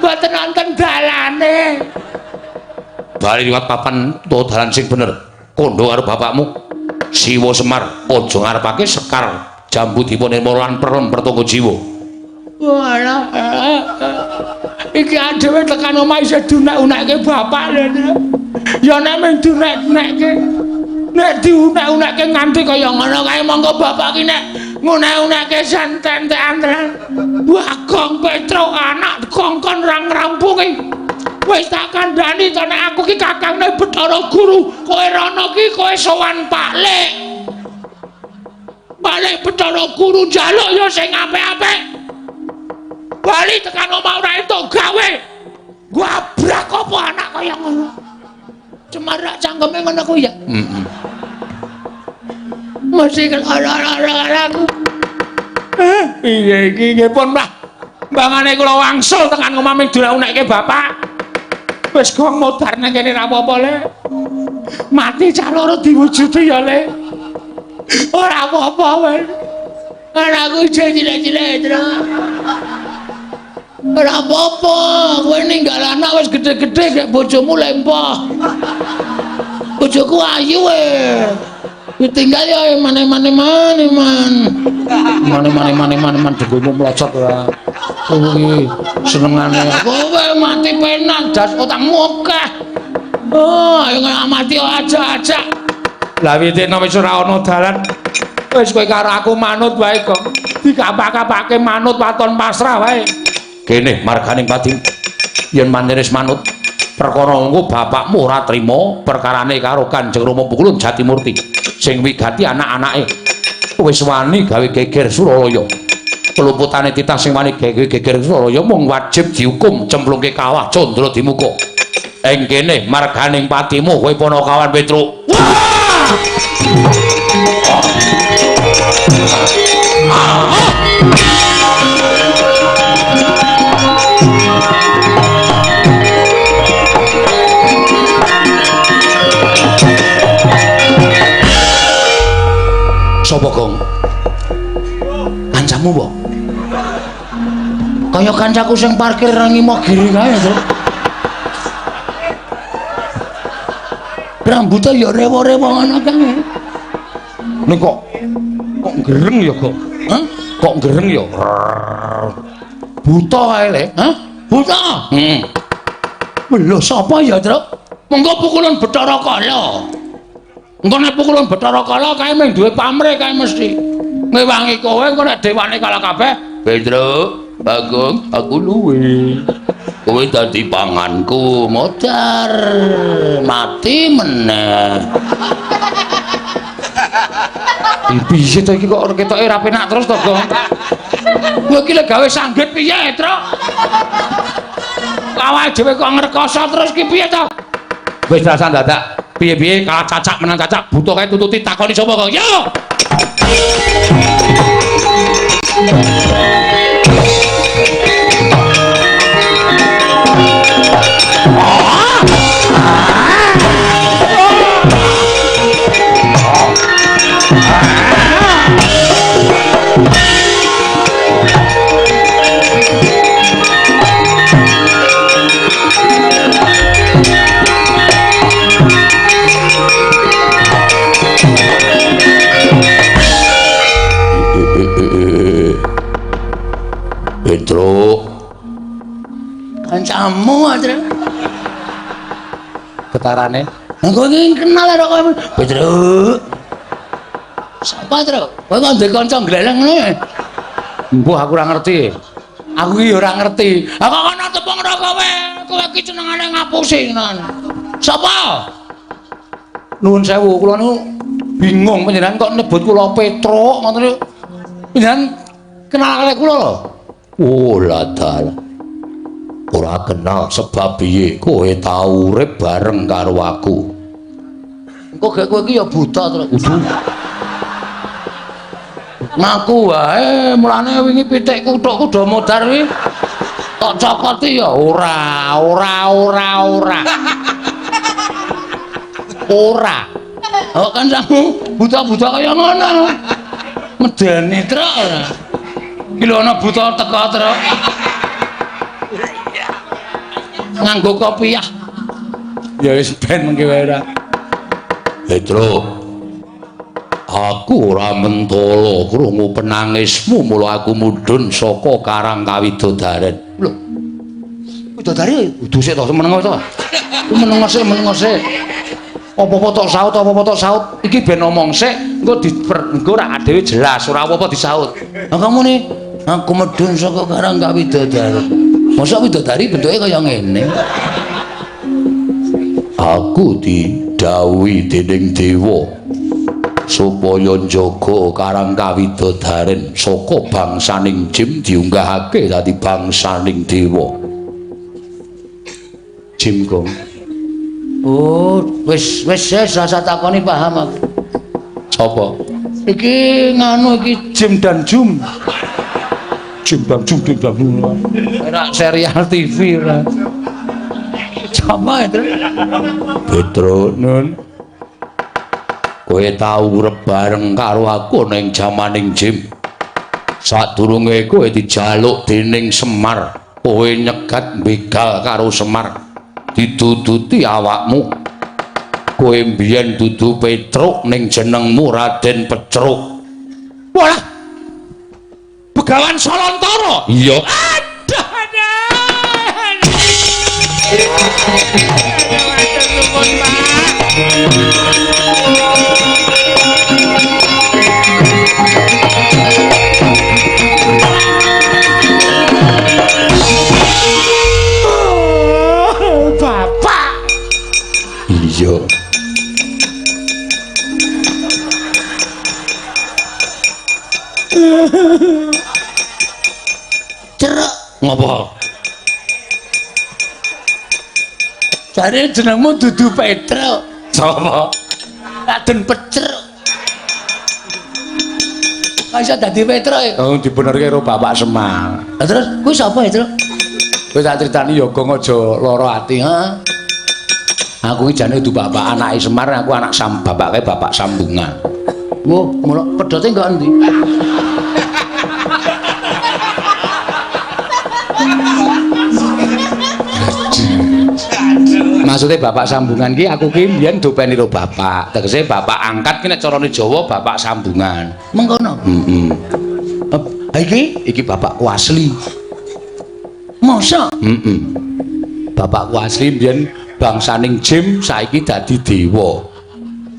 Mboten wonten dalane. Bali liwat papan utawa dalan sing bener. Kondo karo bapakmu Siwa Semar aja ngarepake sekar jambu dipunirma lan perlem pertunggu jiwa. Walah. Iki adewe tekan omah isih dunek-unekke bapak lho. Ya nek mung dunek-unekke. Nek diunek-unekke nganti kaya ngono kae monggo bapak ki nek ngunek-unekke santen-tenan tenan. Bagong Petruk anak kongkon ra ngrampungi. Wis tak kandhani to nek aku ki kakangne Bathara Guru, kowe rono ki kowe sowan Pak Lek. Pak Lek Bathara Guru njaluk ya sing apik-apik. Bali tekan omah ora entuk gawe. Gabrak apa anak kaya ngono. Cemarak cangkeme ngono kuwi ya. Heeh. Mesti lara-lara aku. Piye iki nggih pun Mbah. Mbangane kula wangsul tekan omah ming diunekke bapak. Wis gong modar nang kene ra apa-apa Le. Mati cah loro diwujudi ya Le. Ora apa-apa wis. Anakku isih cilik-cilik, Tru. Ora apa-apa, kowe ninggal anak wis gedhe-gedhe gek bojomu lempoh. Bojoku ayu e. Ditinggal ya mane-mane mane man. Mane-mane mane-mane man dengkulmu mlocot ora. Kowe iki senengane kowe mati penak jas utangmu akeh. Oh, ayo mati aja-aja. Lah witene wis ora ana dalan. Wis kowe karo aku manut wae kok. Dikapak-kapake manut waton pasrah wae. Kene marganing pati yen pancen wis manut perkara engko bapakmu ora trima perkarane karo Kanjeng Rama Pukulun Jatimurti sing wigati anak-anake wis wani gawe geger Suralaya. Peluputane titah sing wani gawe geger Suralaya mung wajib dihukum cemplungke kawah Candra Dimuka. Ing kene marganing patimu kowe Panakawan Petruk. Wah! Sopo Gong? Kancamu po? Kaya kancaku sing parkir nang Imogiri kae to. Rambute ya rewo-rewo ngono kae. Ning kok gereng ya, Gong? Hah? Kok gereng ya? Buta kae le. Hah? Buta? Heeh. Lho sapa ya, Truk? Monggo pukulan Bathara Kala. Engko nek pukulan Bathara Kala kae mung duwe pamrih kae mesti. Ngewangi kowe engko nek dewane kalah kabeh, Petruk, Bagong, aku luwe. Kowe dadi panganku, modar mati meneh. Piye to iki kok ketoke ora penak terus to, Gong? Kowe iki lek gawe sanggit piye, Truk? Awake dhewe kok ngrekoso terus ki piye to? Wis rasah dadak piye-piye kalah cacak menang cacak buta kae tututi takoni sapa kok. Yo. Petruk, kancamu aja. Ketarane? Lah kowe iki kenal karo kowe. Petruk. Sapa, Truk? Kowe kok ndek kanca gleleng ngene? Mbuh aku ora ngerti. Aku iki ora ngerti. Lah kok ana tepung karo kowe? Kowe iki senengane ngapusi ngono. Sapa? Nuwun sewu, kula niku bingung panjenengan kok nyebut kula Petruk ngoten niku. Panjenengan kenal kali kula lho. Oh la dalah. Ora kenal sebab piye kowe tau urip bareng karo aku. Engko gek kowe iki ya buta terus. Udu. Ngaku wae mulane wingi pitikku thukku do modar kuwi. Tok cokoti ya ora, ora, ora, ora. Ora. Oh kancamu buta-buta kaya ngono. Medeni truk ora. Iki lho ana buta teko truk. Nganggo kopiah. Ya wis ben mengke wae ora. Petruk. Aku ora mentolo krungu penangismu mula aku mudhun saka Karang Kawidodaren. Lho. Widodari kudu sik to meneng to. Meneng sik, meneng sik. Apa-apa tok saut, apa-apa tok saut. Iki ben omong sik, engko engko ora dhewe jelas, ora apa-apa disaut. Lah kamu nih, aku medhun saka Karang Kawidodaren. Mosok widodari bentuke kaya ngene. Aku didhawuhi dening dewa supaya njaga Karang Kawidodaren saka bangsaning jim diunggahake dadi bangsaning dewa. Jim Gong. Oh, wis wis wis rasa takoni paham aku. Sapa? Iki nganu iki Jim dan Jum. Jim dan Jum, Jim dan Jum. Ora serial TV ora. Sapa itu? Petruk nun. Kowe tau urip bareng karo aku ning jamaning Jim. Sadurunge kowe dijaluk dening Semar, kowe nyegat begal karo Semar. Diduduti awakmu. Kowe mbiyen dudu Petruk ning jenengmu Raden Pecruk. Walah. Begawan Salantara. Iya. Matur nuwun, Pak. Bapak. Iya. Cerek. Ngopo? Jare jenengmu dudu Petruk. Sapa? Raden Petruk. Kok iso dadi Petruk ya? Oh, dibenerke karo Bapak Semar. Lah terus kuwi sapa ya, Truk? Kowe tak critani ya Gong aja lara ati, Heeh. Aku iki jane dudu bapak anake Semar, aku anak sam bapake bapak sambungan. Wah, ngono pedote enggak endi? Maksudnya bapak sambungan ki aku ki mbiyen dopeni karo bapak. Tegese bapak angkat ki nek carane Jawa bapak sambungan. Mengkono. Heeh. Ha iki Iki bapakku asli. mosok Heeh. Bapakku asli mbiyen bangsaning jim saiki dadi dewa.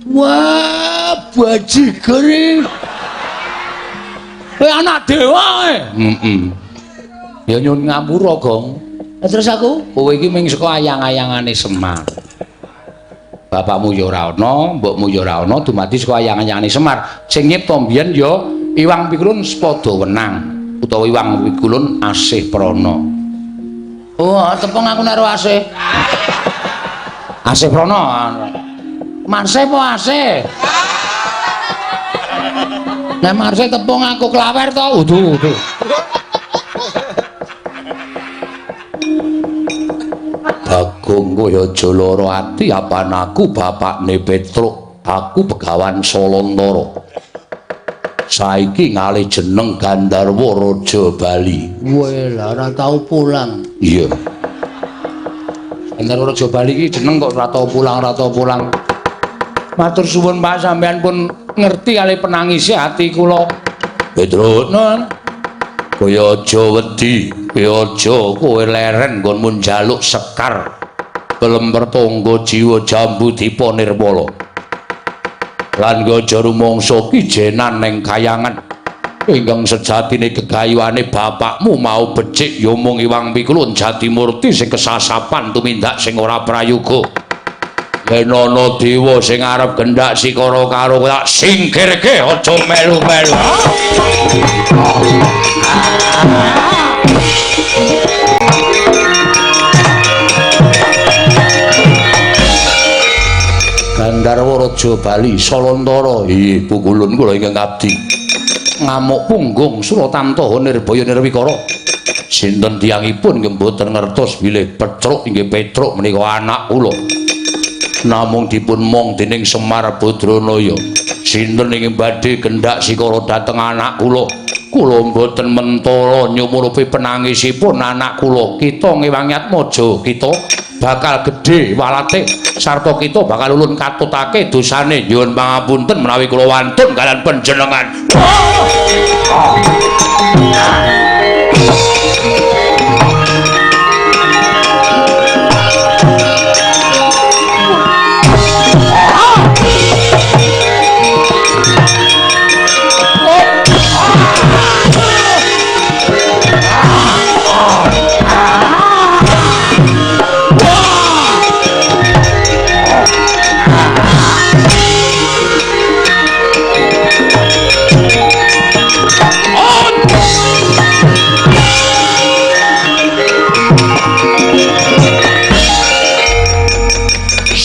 Wah, bajigur iki. Kowe anak dewa kowe. Heeh. Ya nyuwun ngapura, Gong. Lah terus aku Kowe iki mung saka ayang-ayangane Semar. Bapakmu ya ora ana, mbokmu ya ora ana, dumadi saka ayang-ayangane Semar. Sing nyipta mbiyen ya Iwang Pikulun Sepada Wenang utawa Iwang Pikulun Asih Prana. Oh, tepung aku nek asih. Asih Prana. Marse apa asih? Nek marse tepung aku klawer to. Udu, udu. Bagong kowe aja lara ati apan aku bapakne Petruk, aku begawan Solontara. Saiki ngalih jeneng Gandharwa Raja Bali. Weh, lah ora tau pulang. Iya. Gandharwa Raja Bali iki jeneng kok ora tau pulang, ora tau pulang. Matur suwun Pak, sampean pun ngerti kali penangise ati kula. Petruk, Nun, kowe aja wedi, kowe aja kowe leren nggonmu njaluk sekar. Kelemper tangga jiwa jambu dipa nirmala. Lan kowe aja rumangsa kijenan ning kayangan. Ingkang sejatine gegayuhane bapakmu mau becik ya mung Iwang Pikulun Jatimurti sing kesasapan tumindak sing ora prayoga. Yen ana dewa sing arep gendak sikara karo tak singkirke aja melu-melu. Gandharwa Raja Bali Solontara. Inggih pukulun kula ingkang abdi. Ngamuk punggung Suratantaha Nirbaya Nirwikara. Sinten tiyangipun nggih mboten ngertos bilih Petruk inggih Petruk menika anak kula. Namung dipun mong dening Semar Badranaya. Sinten ingkang badhe gendak sikara dhateng anak kula? Kula mboten mentala nyumurupi penangisipun anak kula. Kita ngewangi atmaja kita bakal gedhe walate sarta kita bakal ulun katutake dosane. Nyuwun pangapunten menawi kula wantun kalian panjenengan.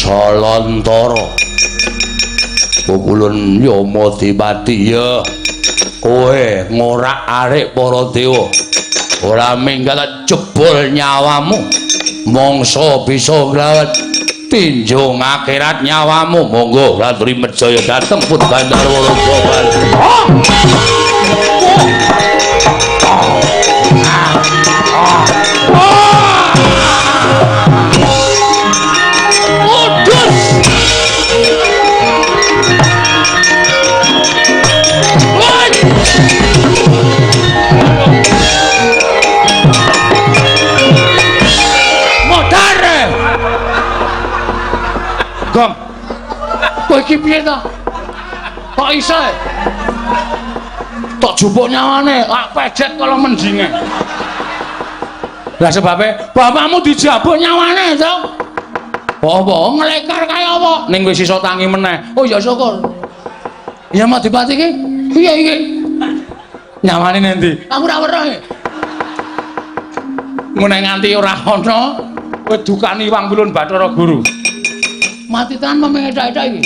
Salantara pukulun Yama Dipati ya kowe ngorak-arik para dewa ora minggat jebol nyawamu mangsa bisa nglawat tinjung akhirat nyawamu. Monggo raturi Mejaya dhateng pun Gandharwa Raja Bali. Modar. Iki piye to? Kok iso? Tok jupuk nyawane, lak pejet kala mendinge. Lah sebabe bapakmu dijabuk nyawane to? Apa nglekar kaya apa? Ning wis iso tangi meneh. Oh ya syukur. Ya Madipati iki piye iki? Nyawane nendi? Aku ora weruh. Ngene nganti ora ana kowe dukani Iwang Pilun Bathara Guru. Mati tenan mengetak-etak iki.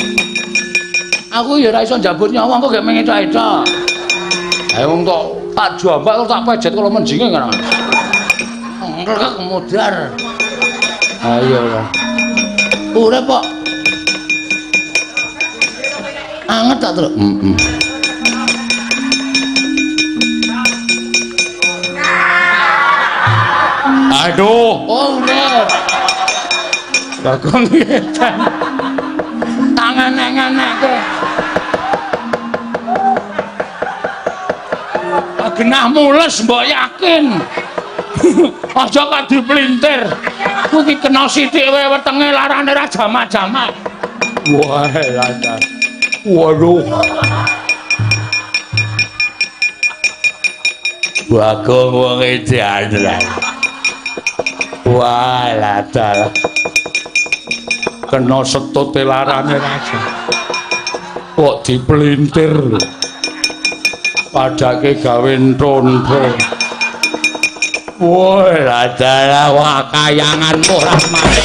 Aku ya ora iso njabut nyawa kok gek mengetak-etak. Ha wong tok tak jambak tak pejet kala menjinge kan. Ngrek modar. Ayo lah. Urip kok. Anget tak, Truk? Heeh. Aduh, oh urip. Bagong edan. Tangan-tangan-ke. Genah mules mbok yakin. Aja kok dipelintir. Kuwi kena sithik wae wetenge larane ra jamak-jamak. Wah, lancar. Waduh. Bagong wong edan. Wah, lancar. Kena setute larane raja. Kok dipelintir lho. Padake gawe ntontho. Wah, ladalah wah kayanganmu ora mati.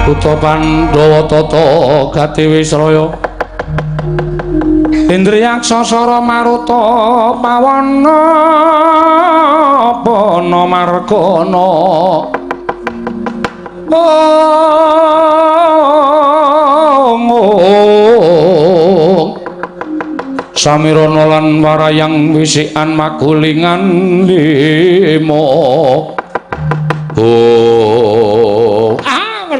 Kutha Pandhawa tata gati wisraya Indriyaksa sara maruta pawana pana margana. Samirana lan warayang wisikan magulingan lima. Oh,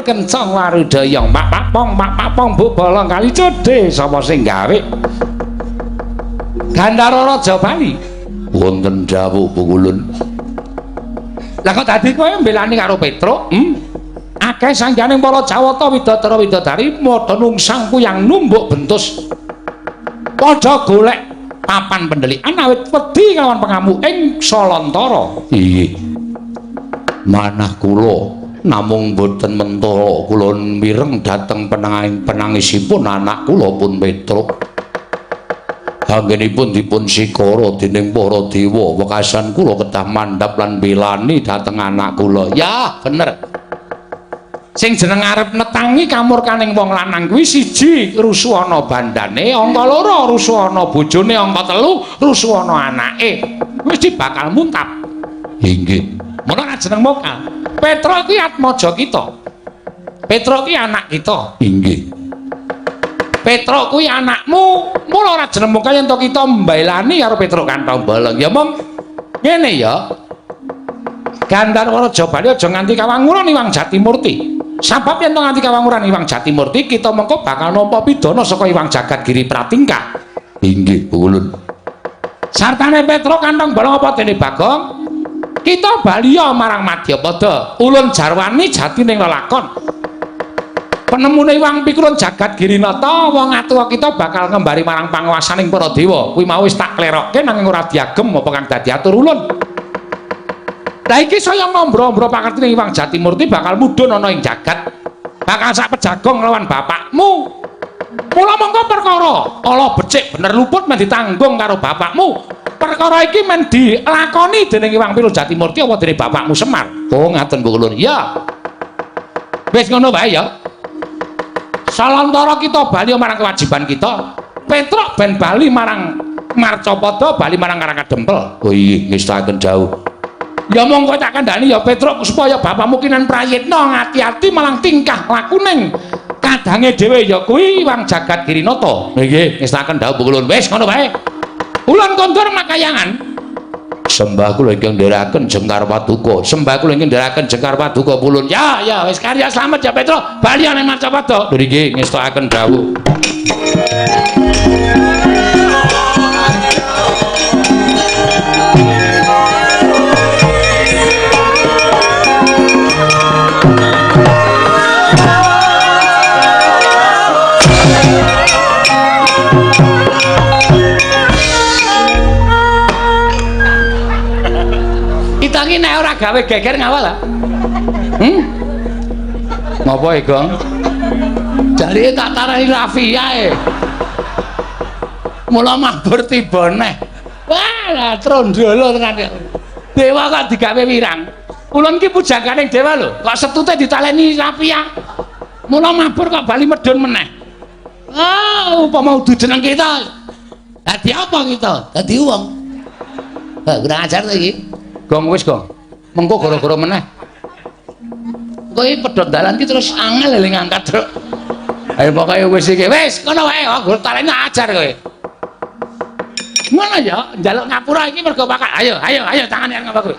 kencang warudaya mak papong bu bolong kali codhe sapa sing gawe Gandhara Raja Bali wonten dawuh Pukulun. Lah kok dadi kowe mbelani karo Petruk? Akeh sangganing para Jawata widadara widadari padha nungsang kuyang numbuk bentus padha golek papan pendelikan awit wedi kelawan pengamuk ing Salantara. Iya, manah kula namung boten mentala kula mireng dhateng penangisipun anak kula pun Petruk. Anggenipun dipun sikara dening para dewa, wekasan kula kedah mandhap lan belani dhateng anak kula. Ya, bener. Sing jeneng arep netangi kamurkaning wong lanang kuwi siji rusuhana bandane, angka loro rusuhana bojone, angka telu rusuhana anake. Mesti bakal muntap. Inggih. Mula ra jeneng mokal. Petruk kuwi atmaja kita. Petruk kuwi anak kita. Inggih. Petruk kuwi anakmu. Mula ora jeneng mokal yen to kita mbelani karo Petruk kantong bolong. Ya mong ngene ya. Gandharwa Raja Bali aja nganti kawanguran Iwang Jatimurti. Sabab yen to nganti kawanguran Iwang Jatimurti, kita mengko bakal nampa pidana saka Iwang Jagat Giri Pratingkah. Inggih, Ulun. Sartane Petruk kantong bolong apa dene Bagong? Kita baliya marang Madyapada. Ulun jarwani jatining lelakon. Penemune Iwang Pikulun Jagat Girinata, wong atuwa kita bakal ngembari marang panguwasaning para dewa. Kuwi mau wis tak klerokke nanging ora diagem apa kang dadi atur ulun. Lah iki saya ngombro-ombro pakartine Hyang Jatimurti bakal mudhun ana ing jagat. Bakal sak pejagong lawan bapakmu. Mula mongko perkara ala becik bener luput men ditanggung karo bapakmu. Perkara iki men dilakoni dening Hyang Pilu Jatimurti apa dening bapakmu Semar. Oh ngaten Bu Kulun. Iya. Wis ngono wae ya. Salantara kita bali marang kewajiban kita. Petruk ben bali marang Marcapada, bali marang Karang Kadempel. Oh iya, ngestaken jauh. Ya monggo tak kandhani ya Petruk supaya bapakmu kinan prayitna ngati-ati malang tingkah lakuning kadange dhewe ya kuwi Hyang Jagat Girinata. Nggih, ngestaken dawuh Bu Kulun. Wis ngono wae. Ulun kondur makayangan. Sembah kula ingkang ndherekaken Jengkar Paduka. Sembah kula ingkang ndherekaken Jengkar Paduka Pulun. Ya, ya wis karya slamet ya Petruk. Bali ana Marcapada. Lho nggih ngestakaken dawuh. Kita iki nek ora gawe geger ngawal ah. Ngopo e, Gong? Jarike tak tarani Rafia e. Mula mabur tiba neh. Wah, trondolo tenan. Dewa kok digawe wirang. Ulun ki pujangganing dewa lho, kok setute ditaleni Rafia. Mula mabur kok bali medhun meneh. Ah, upama udu jeneng kita. Dadi apa kita? Dadi wong. Ha, kurang ajar to iki. Gong wis, Gong. Mengko gara-gara meneh. Kowe pedhot dalan ki terus angel eling ngangkat, Truk. Ayo pokoke wis iki. Wis, kono wae, oh, taleni ajar kowe. Ngono ya, njaluk ngapura iki mergo pakat. Ayo, ayo, ayo tangane arep ngapa kowe.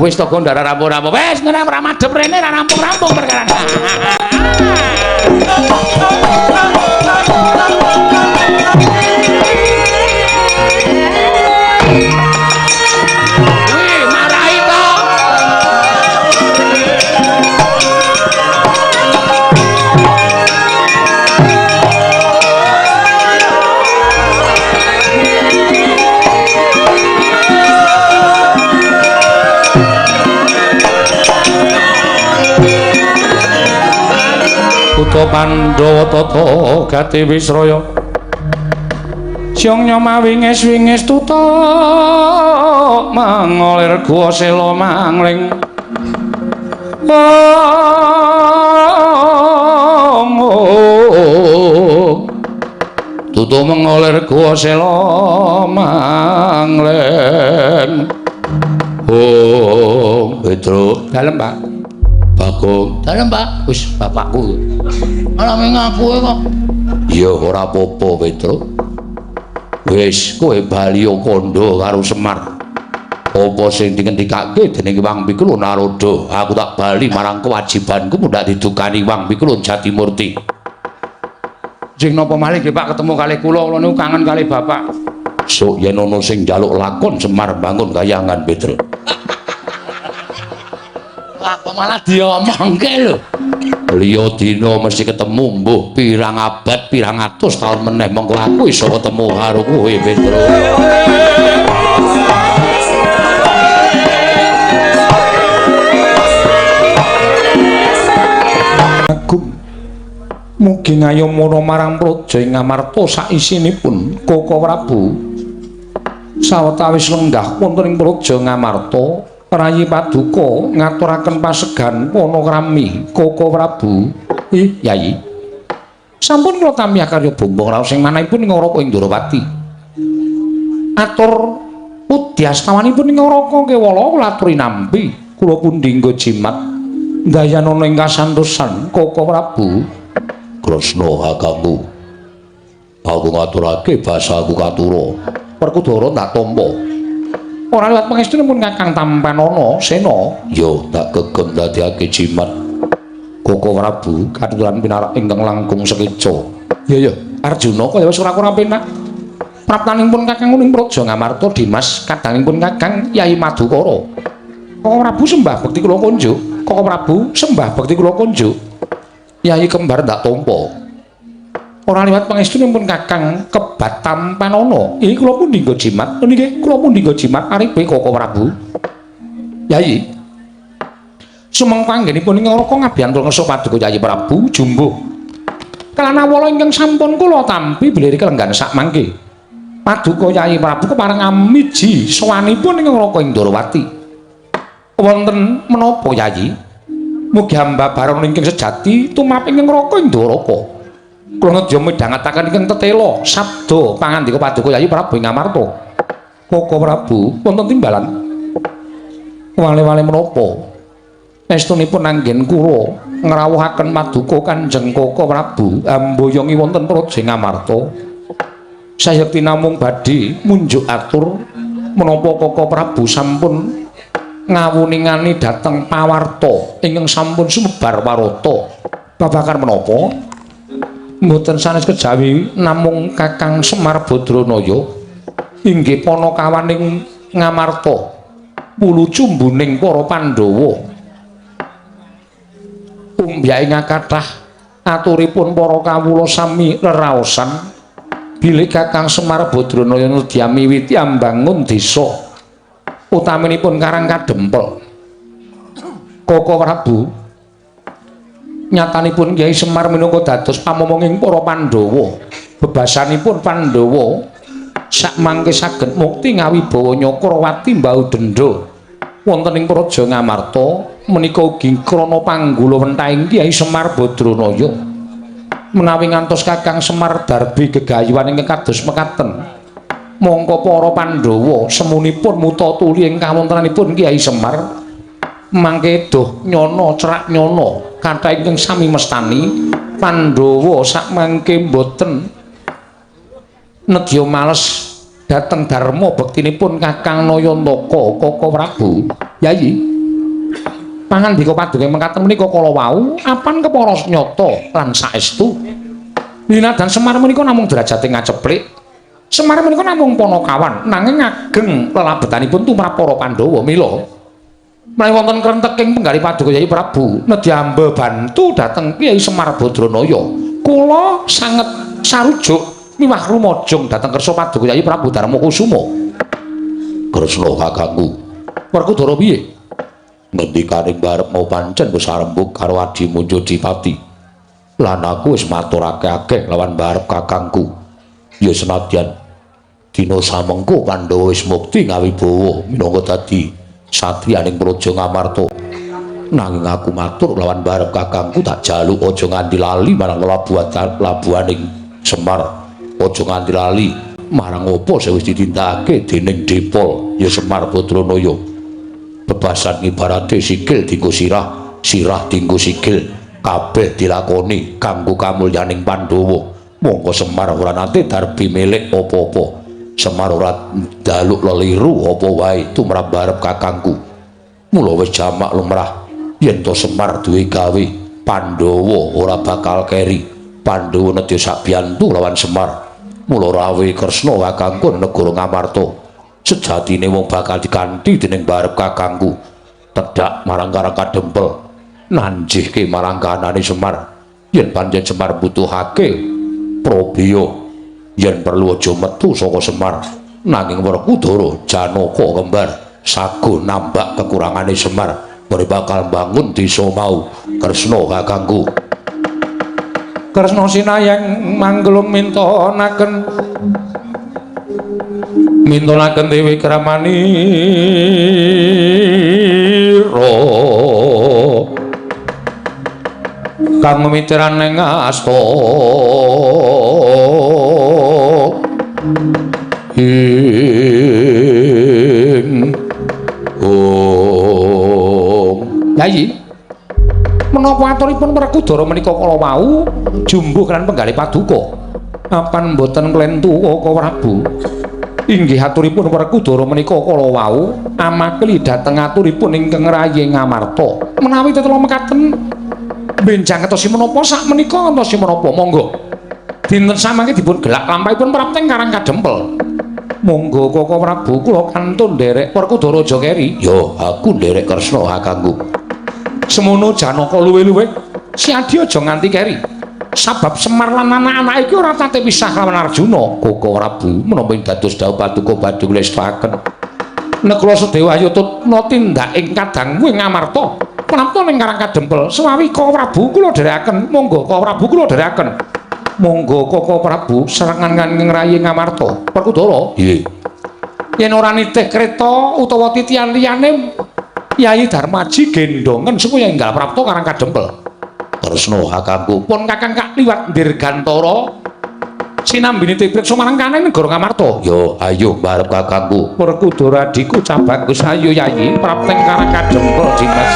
Wis to Gong ndara rampung-rampung. Wis ngene ora madhep rene ora rampung-rampung perkara. Wih, marahi to. Kutha Pandhawa tata gati Wisraya. Siang nyoma wingis-wingis tutuk mangolir guwa sela mangling. Oh, tutuk mengolir guwa sela mangling. Oh, Petruk, dalem Pak. Bagong, Dalem Pak. Wis bapakku. Malah ngaku kok. Ya ora apa-apa, Petruk. Wis kowe bali kandha karo Semar. Apa sing dingendikake dening Hyang Pikulun Narada, aku tak bali marang kewajibanku mundhak didukani Hyang Pikulun Jatimurti. Jeng napa malih nggih Pak ketemu kalih kula, kula niku kangen kalih bapak. Sok yen ana sing njaluk lakon Semar bangun kayangan, Petruk. Wah, kok malah diomongke lho. Liya dina mesti ketemu mbuh pirang abad pirang atus taun meneh mongko aku iso ketemu karo kowe Petruk. Agung mugi ngayomana marang praja ing Ngamarta saisinipun Koko Prabu. Sawetawis lenggah wonten ing praja Ngamarta, Rayi Paduka ngaturaken pasegan panakrami Koko Prabu. Ih, Yayi. Sampun kula tampi karya bombong raos sing manahipun ing Naraka ing Ndrawati. Atur udyastawanipun ing Naraka kewala kula aturi nampi, kula pundi nggo jimat ndayanana ing kasantosan Koko Prabu. Kresna kakangku. Aku ngaturake basaku katura. Werkudara tak tampa. Ora liwat pangestunipun Kakang Tampanana Sena, ya tak gegem dadiake jimat. Koko Prabu katuran pinarak ingkang langkung sekeca. Ya ya, Arjuna kaya wis ora kurang penak. Praptanipun Kakang ing Praja Ngamarta Dimas, kadangipun Kakang Yai Madukara. Koko Prabu sembah bekti kula kunjuk. Koko Prabu sembah bekti kula kunjuk. Yai kembar ndak tampa. Ora liwat pangestunipun Kakang Kebat Tampanana. Iki kula pundi nggo jimat? Nggih, kula pundi nggo jimat aripe Koko Prabu. Yayi. Sumengko anggenipun ing Raka ngabiyantul ngersa paduka Yayi Prabu jumbuh. Kalanawala ingkang sampun kula tampi bilih kelenggan sakmangke. Paduka Yayi Prabu kepareng amiji sowanipun ing Raka ing Ndorowati. Wonten menapa Yayi? Mugi hamba baron ingkang sejati tumrap ing Raka ing Ndoraka. Kula nedya midhangetaken ingkang tetela sabda pangandika paduka Yayi Prabu ing Amarta. Koko Prabu wonten timbalan. Wale-wale menapa? Estunipun anggen kula ngrawuhaken paduka Kanjeng Koko Prabu amboyongi wonten praja Ngamarta. Sayekti namung badhe munjuk atur menapa Koko Prabu sampun ngawuningani dhateng pawarta ingkang sampun sumebar warata. Babagan menapa? Mboten sanes kejawi namung Kakang Semar Badranaya inggih panakawaning Ngamarta wulu cumbuning para Pandhawa. Umbyake kathah aturipun para kawula sami reraosan bilih Kakang Semar Badranaya nedya miwiti ambangun desa utaminipun Karang Kadempel. Koko Prabu, nyatanipun Kyai Semar minangka dados pamomonging para Pandhawa. Bebasanipun Pandhawa sakmangke saged mukti ngawibawa Nyakrawati mbau dendha wonten ing Praja Ngamarta menika ugi krana panggula wentahing Kyai Semar Badranaya. Menawi ngantos Kakang Semar darbi gegayuhan ingkang kados mekaten, mongko para Pandhawa semunipun muta tuli ing kawontenanipun Kyai Semar mangke doh nyono cerak nyono kathah ingkang sami mestani Pandhawa sakmangke mboten nedya males dhateng dharma bektinipun Kakang Nayantaka Koko Prabu. Yayi, pangandika paduka mekaten menika kala wau apan kepara nyata lan saestu. Linadan Semar menika namung derajate ngaceplik. Semar menika namung panakawan nanging ageng lelabetanipun tumrap para Pandhawa. Mila menawi wonten krenteking penggalih paduka Yayi Prabu nedya ambebantu dhateng Kyai Semar Badranaya, kula sanget sarujuk miwah rumajung dhateng kersa paduka Yayi Prabu Darma Kusuma. Kresna kakangku, Werkudara piye? Ngendikane barep mau pancen wis arembug karo Adi Munjodipati. Lan aku wis matur akeh-akeh lawan barep kakangku. Ya senadyan dina samengko Pandhawa wis mukti ngawibawa minangka dadi satriyaning Praja Ngamarta. Nanging aku matur lawan barep kakangku tak jaluk aja nganti lali marang labuhaning Semar. Aja nganti lali marang apa sing wis ditindakake dening Depol ya Semar Badranaya. Bebasan ibarate sikil dienggo sirah, sirah dienggo sikil, kabeh dilakoni kanggo kamulyaning Pandhawa. Mongko Semar ora nate darbi milik apa-apa. Semar ora njaluk leliru apa wae tumrap barep kakangku. Mula wis jamak lumrah yen to Semar duwe gawe, Pandhawa ora bakal keri. Pandhawa nedya sabiyantu lawan Semar. Mula rawe Kresna kakangku negara Ngamarta. Sejatine wong bakal diganti dening barep kakangku. Tedhak marang Karang Kadempel, nanjihke marang kahanane Semar. Yen pancen Semar butuhake probya, yen perlu aja metu saka Semar. Nanging Werkudara Janaka kembar sago nambak kekurangane Semar, ora bakal mbangun desa mau. Kresna kakangku. Kresna sinayang manggelung mintonaken mintonaken Dewi Kramanira kang mitiran ing asta ing om. Yayi, menapa aturipun Werkudara menika kala wau jumbuh lan penggalih paduka? Apan mboten klentu Koko Prabu? Inggih aturipun Werkudara menika kala wau amakli dhateng aturipun ingkang rayi Ngamarta. Menawi tetela mekaten benjang ngentosi menapa sak menika ngentosi menapa? Monggo. Dinten samangke dipun gelak lampahipun prapteng Karang Kadempel. Monggo Koko Prabu kula kantun nderek Werkudara aja keri. Ya, aku nderek Kresna kakangku. Semono Janaka luwih-luwih si Adi aja nganti keri. Sabab Semar lan anak-anak iki ora tate pisah lawan Arjuna. Koko Prabu menapa ing dados dawuh paduka badhe kula estakaken. Nekula Sedewa ayo tutna tindak ing kadangmu ing Ngamarta. Prapta ning Karang Kadempel. Sewawi Ka Prabu kula dherekaken. Monggo Ka Prabu kula dherekaken. Monggo Koko Prabu serangan ing rayi Ngamarta. Werkudara. Nggih. Yen ora nitih kreta utawa titian liyane Yayi Darmaji gendongen supaya enggal prapta Karang Kadempel. Kresna kakangku. Pun kakang kak liwat Dirgantara sinambi nitih priksa marang kanen negara Ngamarta. Yo ayo barep kakangku. Werkudara adhiku cabagus ayo Yayi prapta ing Karang Kadempel Dimas.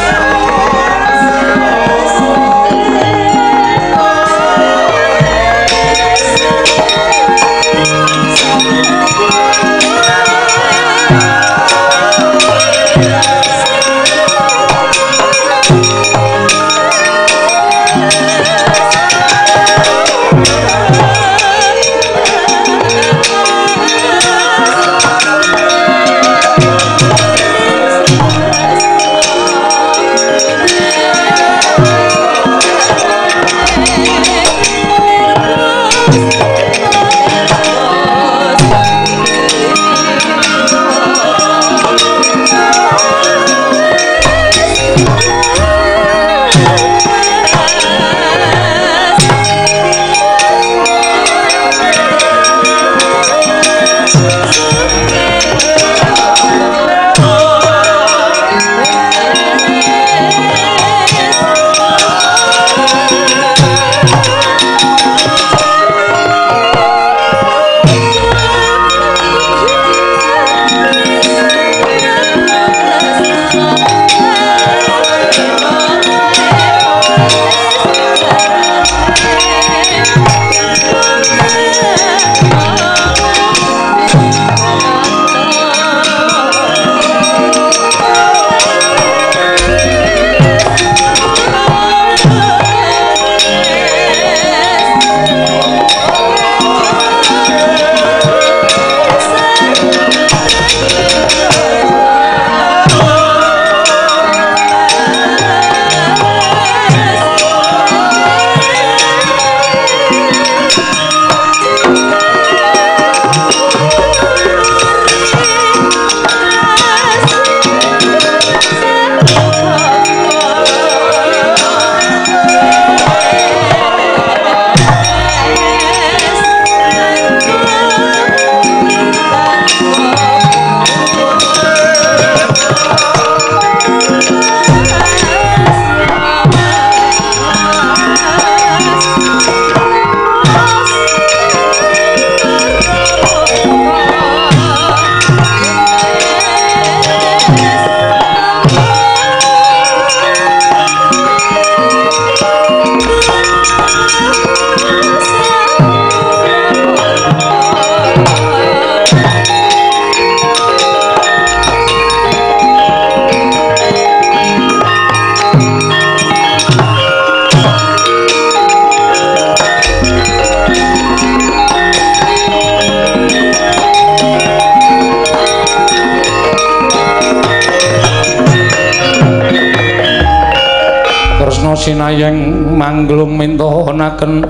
Sinayeng mangglung mintonaken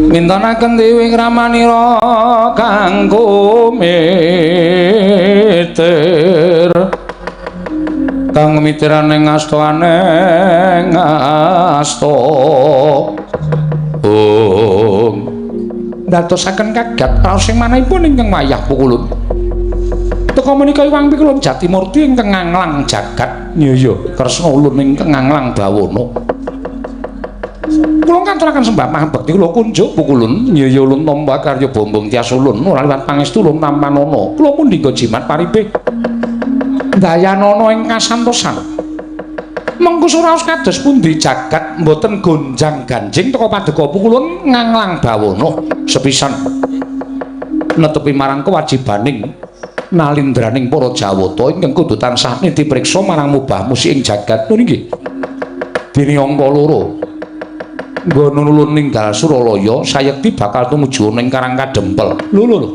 mintonaken dewi kramanira kang kumitir kang mitirane ngastoane ngasto ong ndadosaken kaget raos ing manahipun ingkang wayah pukulun teka menika Iwang Pikulun Jatimurti ingkang nganglang jagat. Iya, Kresna ulun ingkang nganglang bawana. Kula kanturaken sembah pangabekti kula kunjuk pukulun. Iya ulun tampa karya bombong tias ulun ora liwat pangestu ulun tampanana. Kula mundhingga jimat paripih dayanana ing kasantosan. Mengko suraos kados pundi jagat mboten gonjang ganjing teka paduka pukulun nganglang bawana sepisan netepi marang kewajibaning nalindraning para Jawata ingkang kudu tansah niti priksa marang mubah musik ing jagat. Lho nggih. Dene angka 2. Nggon ulun ninggal Suralaya sayekti bakal tumuju ning Karang Kadempel. Lho lho lho.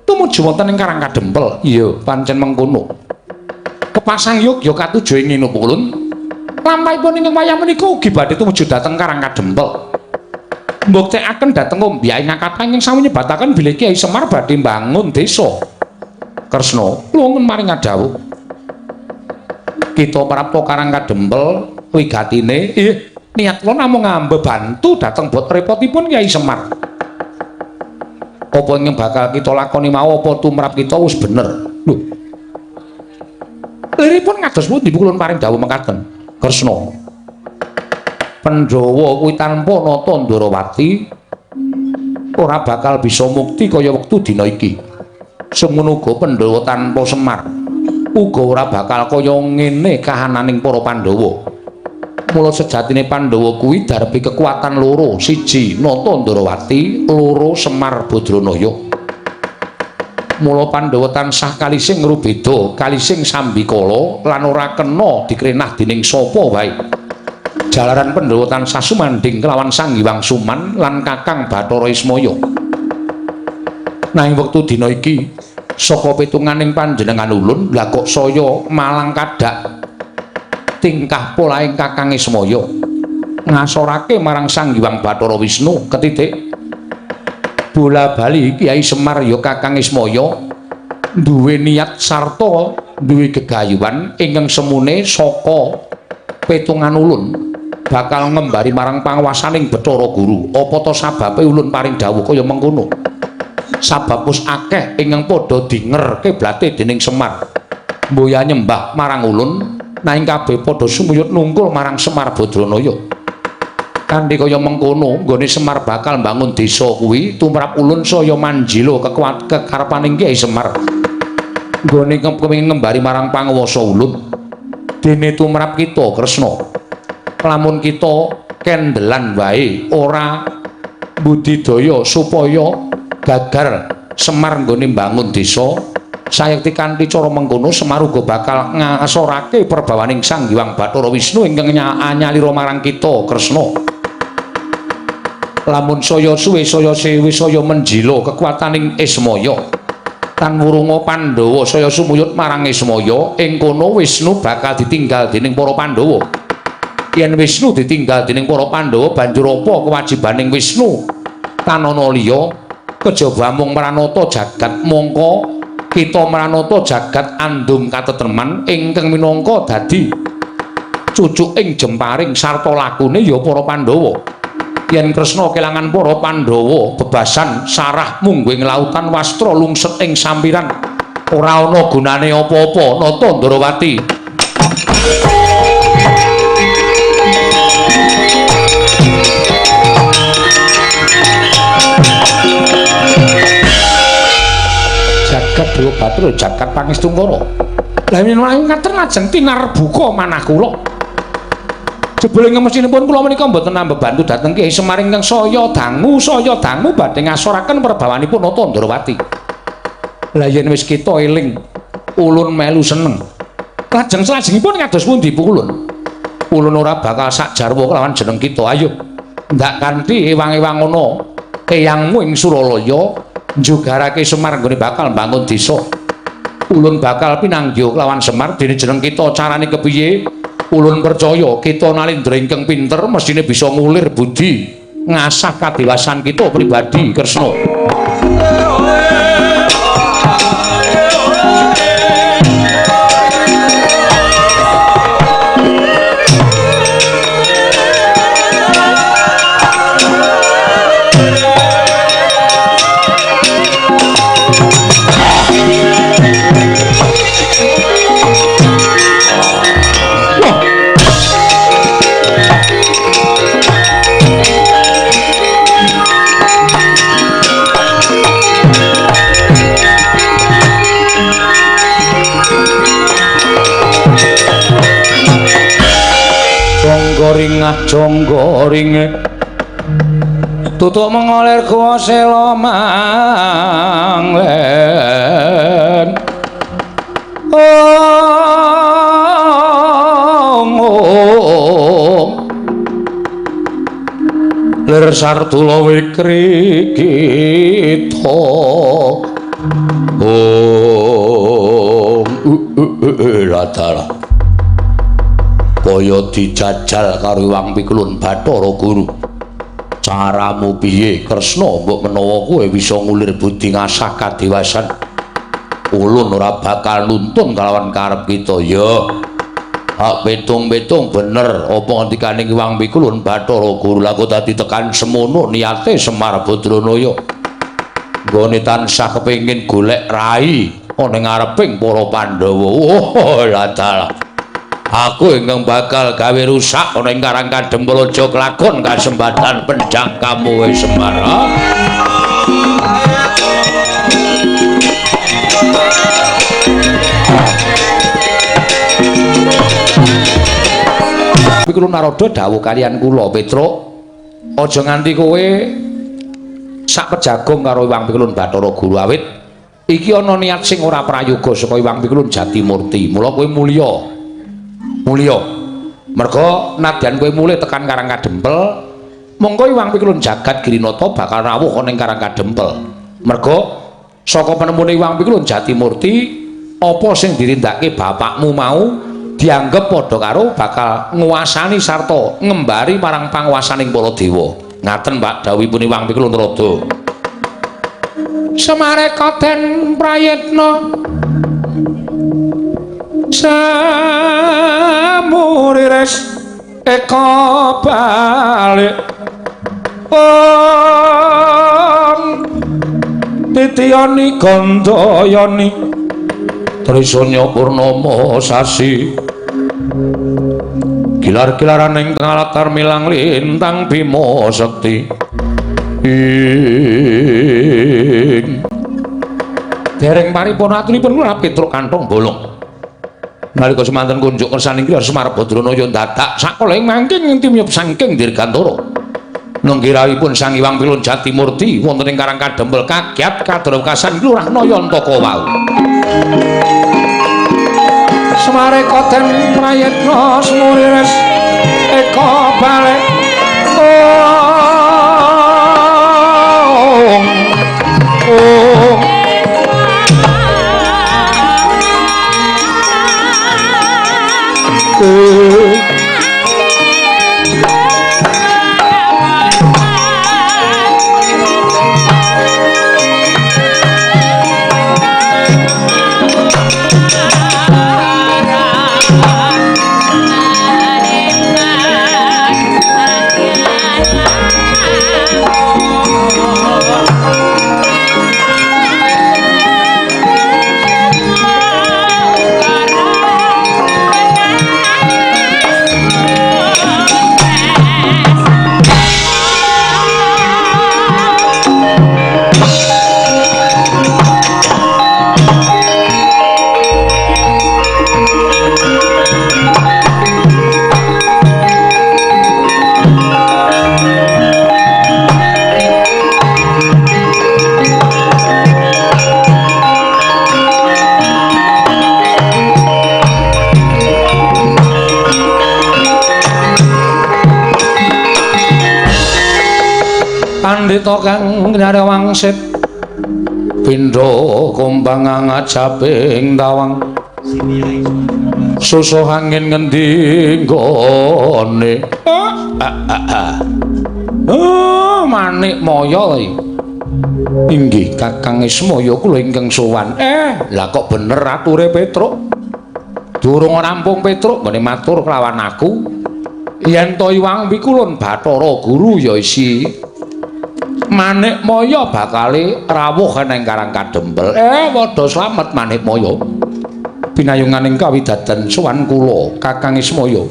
Tumuju wonten ing Karang Kadempel. Iya, pancen mengkono. Kepasang yogya katuju ing ngene ulun. Lampahipun ingkang wayah menika ugi badhe tumuju dhateng Karang Kadempel. Mbuktekaken dhateng ombyaing akatah ingkang sampun nyebataken bilih Kyai Semar badhe mbangun desa. Kresna, kula maring dawuh. Kita prapta Karang Kadempel wigatine niat kula namung ngambebantu dhateng bot repotipun Kyai Semar. Apa ingkang bakal kita lakoni mau apa tumrap kita wis bener. Lho. Liripun ngados pundi kula paring dawuh mekaten? Kresna. Pandhawa kuwi tanpa nata Ndarawati ora bakal bisa mukti kaya wektu dina iki. Semono uga Pandhawa tanpa Semar uga ora bakal kaya ngene kahananing para Pandhawa. Mula sejatine Pandhawa kuwi darbi kekuatan loro, siji Nata Ndarawati, loro Semar Badranaya. Mula Pandhawa tansah kalising ngrubeda, kalising sambikala lan ora kena dikrenah dening sapa wae. Jalaran Pandhawa tansah sumandhing kelawan Sang Hyang Suman lan Kakang Bathara Ismaya. Nanging wektu dina iki saka pitunganing panjenengan ulun lha kok saya malang kadak tingkah polahing Kakang Ismaya ngasorake marang Sang Hyang Bathara Wisnu ketitik bola bali Kyai Semar ya Kakang Ismaya duwe niat sarta duwe gegayuhan ingkang semune saka pitungan ulun bakal ngembari marang panguwasaning Bathara Guru. Apa ta sababe ulun paring dawuh kaya mengkono? Sabab wis akeh ingkang padha dinger kiblate dening Semar. Mboya nyembah marang ulun nanging kabeh padha sumuyut nungkul marang Semar Badranaya. Kanthi kaya mengkono nggone Semar bakal mbangun desa kuwi tumrap ulun saya manjila kekuat kekarepaning Kyai Semar. Nggone kepengin ngembari marang panguwasa ulun. Dene tumrap kita Kresna, lamun kita kendelan wae ora budidaya supaya gagar Semar nggone mbangun desa, sayekti kanthi cara mengkono Semar uga bakal ngasorake perbawaning Sang Hyang Bathara Wisnu ingkang nyalira marang kita Kresna. Lamun saya suwe saya sewi saya menjila kekuataning Ismaya tan wurunga Pandhawa saya sumuyut marang Ismaya, ing kono Wisnu bakal ditinggal dening para Pandhawa. Yen Wisnu ditinggal dening para Pandhawa, banjur apa kewajibaning Wisnu tanana liya kejaba mung mranata jagat? Mongko kita mranata jagat andum katetreman ingkang minangka dadi cucuking jemparing sarta lakune ya para Pandhawa. Yen Kresna kelangan para Pandhawa bebasan sarah mungguing lautan wastra lungset ing sampiran, ora ana gunane apa-apa Nata Ndarawati. Jagat Dewa Bathara jagat Pangestungkara. Lah yen ngaten lajeng tinarbuka manah kula. Jebule ngemestinipun kula menika mboten ambebantu dhateng Kyai Semar ingkang saya dangu badhe ngasoraken perbawanipun Nata Ndarawati. Lah yen wis kita eling ulun melu seneng. Lajeng salajengipun kados pundi ulun? Ulun ora bakal sak jarwa kelawan jeneng kita. Ayo ndak kanthi ewang-ewang ana eyangmu ing Suralaya njugarake Semar nggone bakal mbangun desa. Ulun bakal pinanggih kelawan Semar dene jeneng kita carane kepiye? Ulun percaya kita nalindra ingkang pinter mesthine bisa ngulir budi ngasah kadewasan kita pribadi Kresna. Ringah jonggo ringe tutuk mengolir kuwa sela manglen. Ong ong lir sardula wikri kita. Ong latara kaya dijajal karo Hyang Pikulun Bathara Guru. Caramu piye Kresna mbok menawa kowe bisa ngulir budi ngasah kadewasan? Ulun ora bakal nuntun kalawan karep kita ya. Hak pitung-pitung bener apa ngendikane Hyang Pikulun Bathara Guru laku dadi tekan semono niate Semar Badranaya. Nggone tansah kepengin golek rai ana ngareping para Pandhawa. Oh, dalah. Aku ingkang bakal gawe rusak ana ing Karang Kadempel aja kelakon kasembatan pendhang kamu Semar. Pikulun Narada dawuh kalian kula Petruk, aja nganti kowe sak pejagong karo Hyang Pikulun Bathara Guru awit iki ana niat sing ora prayoga saka Hyang Pikulun Jatimurti. Mula kowe mulya. Mulya. Merga nadyan kowe mulih tekan Karang Kadempel, mongko Hyang Pikulun Jagat Girinata bakal rawuh ana ing Karang Kadempel. Merga saka penemune Hyang Pikulun Jatimurti, apa sing dirindake bapakmu mau dianggep padha karo bakal nguasani sarta ngembari marang panguwasaning para dewa. Ngaten Pak dawuhipun Hyang Pikulun Narada. Semareka den prayitna samuriris eka balik om titiyani gandayani trisanya purnama sasi gilar-gilaran ing tengah latar milang lintang bima sekti ing dereng paripurna aturipun kula Petruk kantong bolong. Nalika semanten kunjuk kersaning kula Semar Badranaya dadak sakola ing mangking timyup saking Dirgantara. Nenggirawipun Sang Hyang Pilun Jatimurti wonten ing Karang Kadempel kagiat kadrawekasan Lurah Nayantaka wau. Semareka den prayitna semuriris eka balik ong ong Pandhita kang nyare wangsit pindha kumbang ngajaping tawang susuh angin ngendi nggone manik maya inggih Kakang Ismaya kula ingkang sowan. Lah kok bener ature Petruk? Durung rampung Petruk nggone matur kelawan aku yen to Hyang Pikulun Bathara Guru ya isi Manik Maya bakale rawuh ana ing Karang Kadempel. Padha slamet Manik Maya. Pinayunganing kawidadan sowan kula Kakang Ismaya.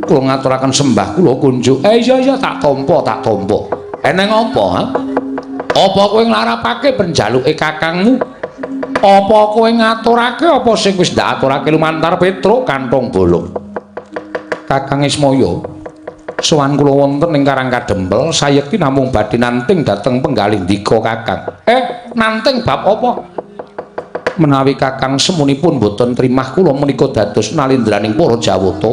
Kula ngaturaken sembah kula kunjuk. Iya iya tak tampa, tak tampa. Eneng apa, ha? Apa kowe nglarapake penjaluke kakangmu? Apa kowe ngaturake apa sing wis ndak aturake lumantar Petruk kantong bolong? Kakang Ismaya, sowan kula wonten ing Karang Kadempel sayekti namung badhe nanting dhateng penggalih ndika Kakang. Nanting bab apa? Menawi Kakang semunipun boten trimah kula menika dados nalindraning para Jawata.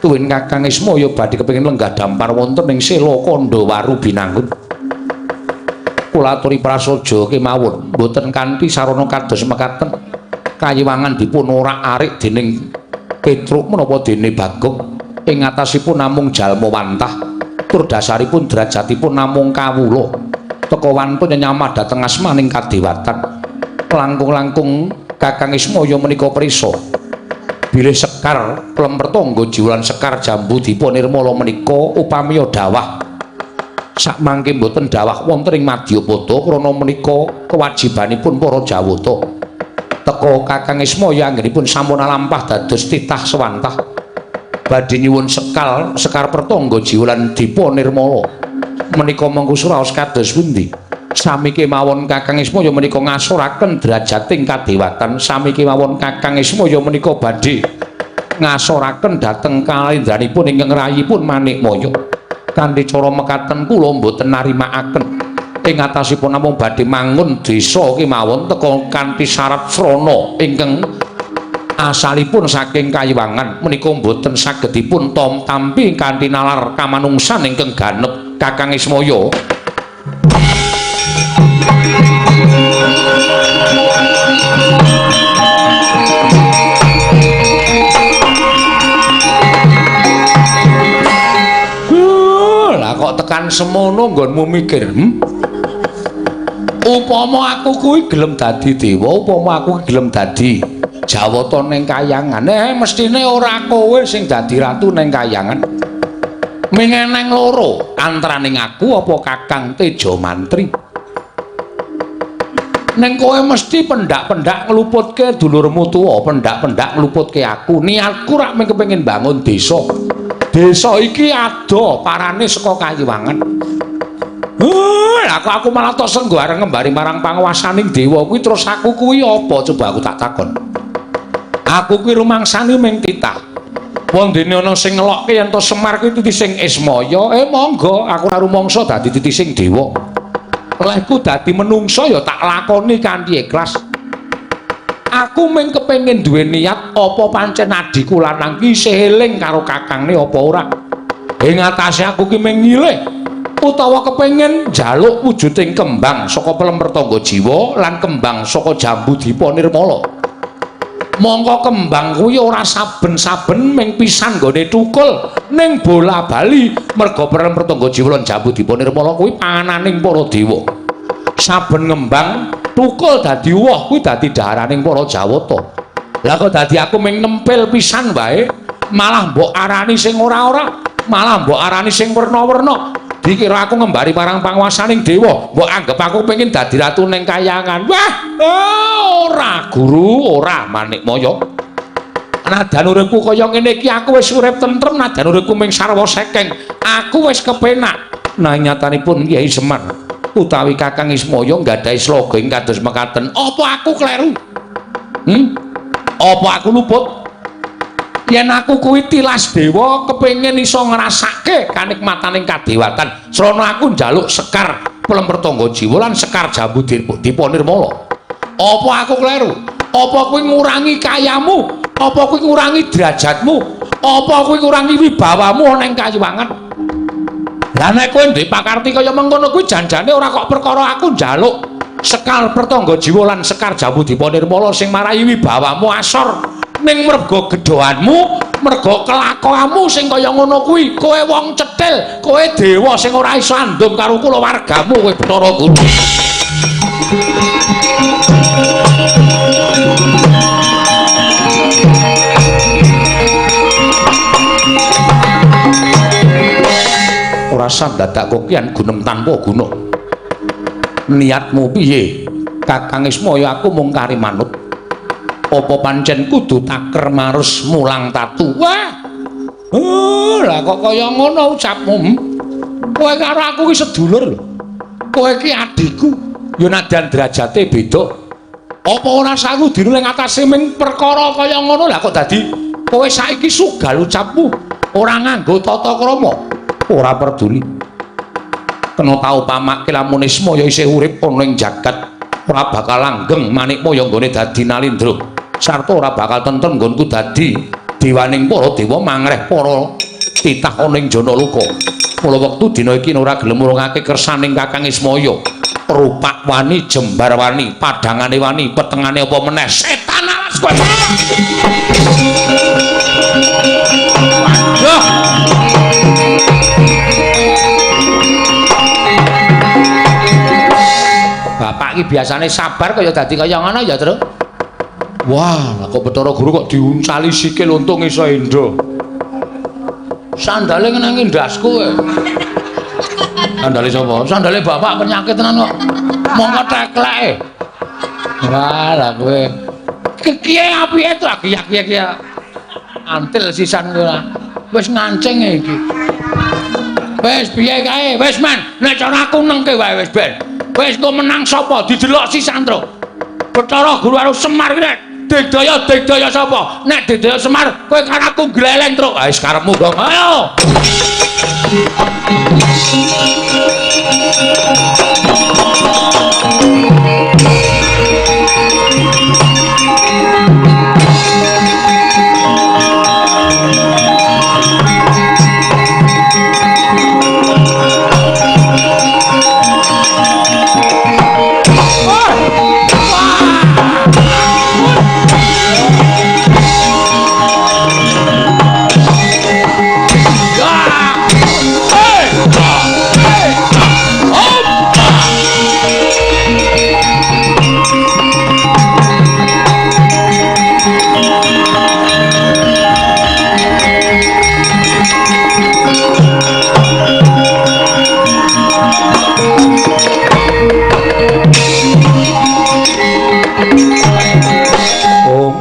Tuwin Kakang Ismaya badhe kepengin lenggah dampar wonten ing Sela Kandhawaru Binangun. Kula aturi prasaja kemawon boten kanthi sarana kados mekaten kayiwangan dipun orak-arik dening Petruk menapa dene Bagong. Ing atasipun namung jalma wantah tur dasaripun derajatipun namung kawula teka wantun nyamah dhateng asmaning kadewatan. Langkung-langkung Kakang Ismaya menika prisa bilih sekar Plempertangga Jiwa lan sekar Jambu Dipa Nirmala menika upamiya dawah sakmangke mboten dawah wonten ing Madyapada krana menika kewajibanipun para Jawata. Teka Kakang Ismaya anggenipun sampun alampah dados titah sewantah badhe nyuwun sekar Pertangga Jiwa lan Dipa Nirmala menika mengko suraos kados pundi? Sami kemawon Kakang Ismaya menika ngasoraken derajating kadewatan, sami kemawon Kakang Ismaya menika badhe ngasoraken dhateng kalendranipun ingkang rayipun Manikmaya. Kanthi cara mekaten kula mboten narimakaken ing atasipun namung badhe mangun desa kemawon teka kanthi syarat srana ingkang asalipun saking Kayiwangan menika mboten saged dipun tampi kanthi nalar kamanungsan ingkang ganep Kakang Ismaya. Lah kok tekan semono nggonmu mikir, Upama aku kuwi gelem dadi dewa, upama aku gelem dadi Jawata ning kayangan, mestine ora kowe sing dadi ratu ning kayangan. Ming eneng loro, antaraning aku apa Kakang Tejamantri. Ning kowe mesti pendak-pendak ngluputke dulurmu tuwa, pendak-pendak ngluputke aku. Niatku rak mung kepengin bangun desa. Desa iki adoh parane saka Kayiwangan. Lah kok aku malah tok senggo areng ngembari marang panguwasaning dewa kuwi, terus aku kuwi apa? Coba aku tak takon. Aku kuwi rumangsani ming titah. Wondene ana sing ngelokke yen to Semar kuwi titising Ismaya, monggo, aku ora rumangsa dadi titising dewa. Lehku dadi menungsa ya tak lakoni kanthi ikhlas. Aku mung kepengin duwe niat apa pancen adhiku lanang ki isih eling karo kakangne apa ora. Ing atase aku ki mung nyilih utawa kepengin njaluk wujuding kembang saka Plempertangga Jiwa lan kembang saka Jambu Dipa Nirmala. Mongko kembang kuwi ora saben-saben ming pisan nggone thukul ning bola-bali merga Plempertangga Jiwa lan Jambu Dipa Nirmala kuwi pangananing para dewa. Saben ngembang thukul dadi woh kuwi dadi daharaning para Jawata. Lah kok dadi aku ming nempel pisan wae, malah mbok arani sing ora-ora, malah mbok arani sing werna-werna. Dikira aku ngembari marang panguwasaning dewa, mbok anggep aku pengin dadi ratu ning kayangan. Wah, ora guru, ora Manikmaya. Nadan uripku kaya ngene iki aku wis urip tentrem, nadan uripku ming sarwa sekeng. Aku wis kepenak. Nah nyatanipun Kyai Semar utawi Kakang Ismaya nggadahi sloga ing kados mekaten. Apa aku kleru? Apa aku luput? Yen aku kuwi tilas dewa kepengin iso ngrasake kanikmataning kadewatan, srana aku njaluk sekar Plempertangga Jiwa lan sekar Jambu Dipa Nirmala. Apa aku kleru? Apa kuwi ngurangi kayamu? Apa kuwi ngurangi derajatmu? Apa kuwi ngurangi wibawamu ana ing Kayiwangan? Lah nek kowe duwe pakarti kaya mengkono kuwi janjane ora kok perkara aku njaluk sekar Pertangga Jiwa lan sekar Jambu Dipa Nirmala sing marai wibawamu asor. Ning merga gedhoanmu, merga kelakuanmu sing kaya ngono kuwi, kowe wong cethil, kowe dewa sing ora iso andum karo kulawargamu kowe Bathara Guru. Ora sah dadak kokian gunem tanpa guna. Niatmu piye? Kakang Ismaya aku mung kari manut. Apa pancen kudu taker marus mulang tatu? Wah. Lah kok kaya ngono ucapmu? Kowe karo aku ki sedulur lho. Kowe ki adhiku. Ya nadan derajate beda. Apa ora saku dinu ning atase ming perkara kaya ngono? Lah kok dadi kowe saiki sugal ucapmu, ora nganggo tata krama, ora peduli. Kena tau pamake lamun Ismaya isih urip ana ing jagat, ora bakal langgeng Manikmaya nggone dadi Nalindra. Sarta ora bakal tentrem nggonku dadi dewaning para dewa mangreh para titah ana ing Janaloka. Mula wektu dina iki ora gelem murungake kersaning Kakang Ismaya. Rupak wani, jembar wani, padhangane wani, petengane apa meneh. Setan alas kowe. Waduh. Bapak Bapak ki biasane sabar kaya dadi kaya ngono ya, Truk. Wah, lah kok Bathara Guru kok diuncali sikil untung iso endo. Sandale ngenangi ndasku kowe. Sandale sapa? Sandale bapak penyakit tenan kok. Mongko tekleke. Wah, lah kowe. Kekiye apike to kiyak-kiyak ya. Antil sisan kowe. Wis ngancing iki. Wis piye kae? Wis men, nek cara aku nengke wae wis ben. Wis kok menang sapa? Didelok sisan, Truk. Bathara Guru karo Semar ki nek digdaya sapa? Nek digdaya Semar, kowe karo aku gleleng, Truk. Ah wis karepmu, Gong. Ayo.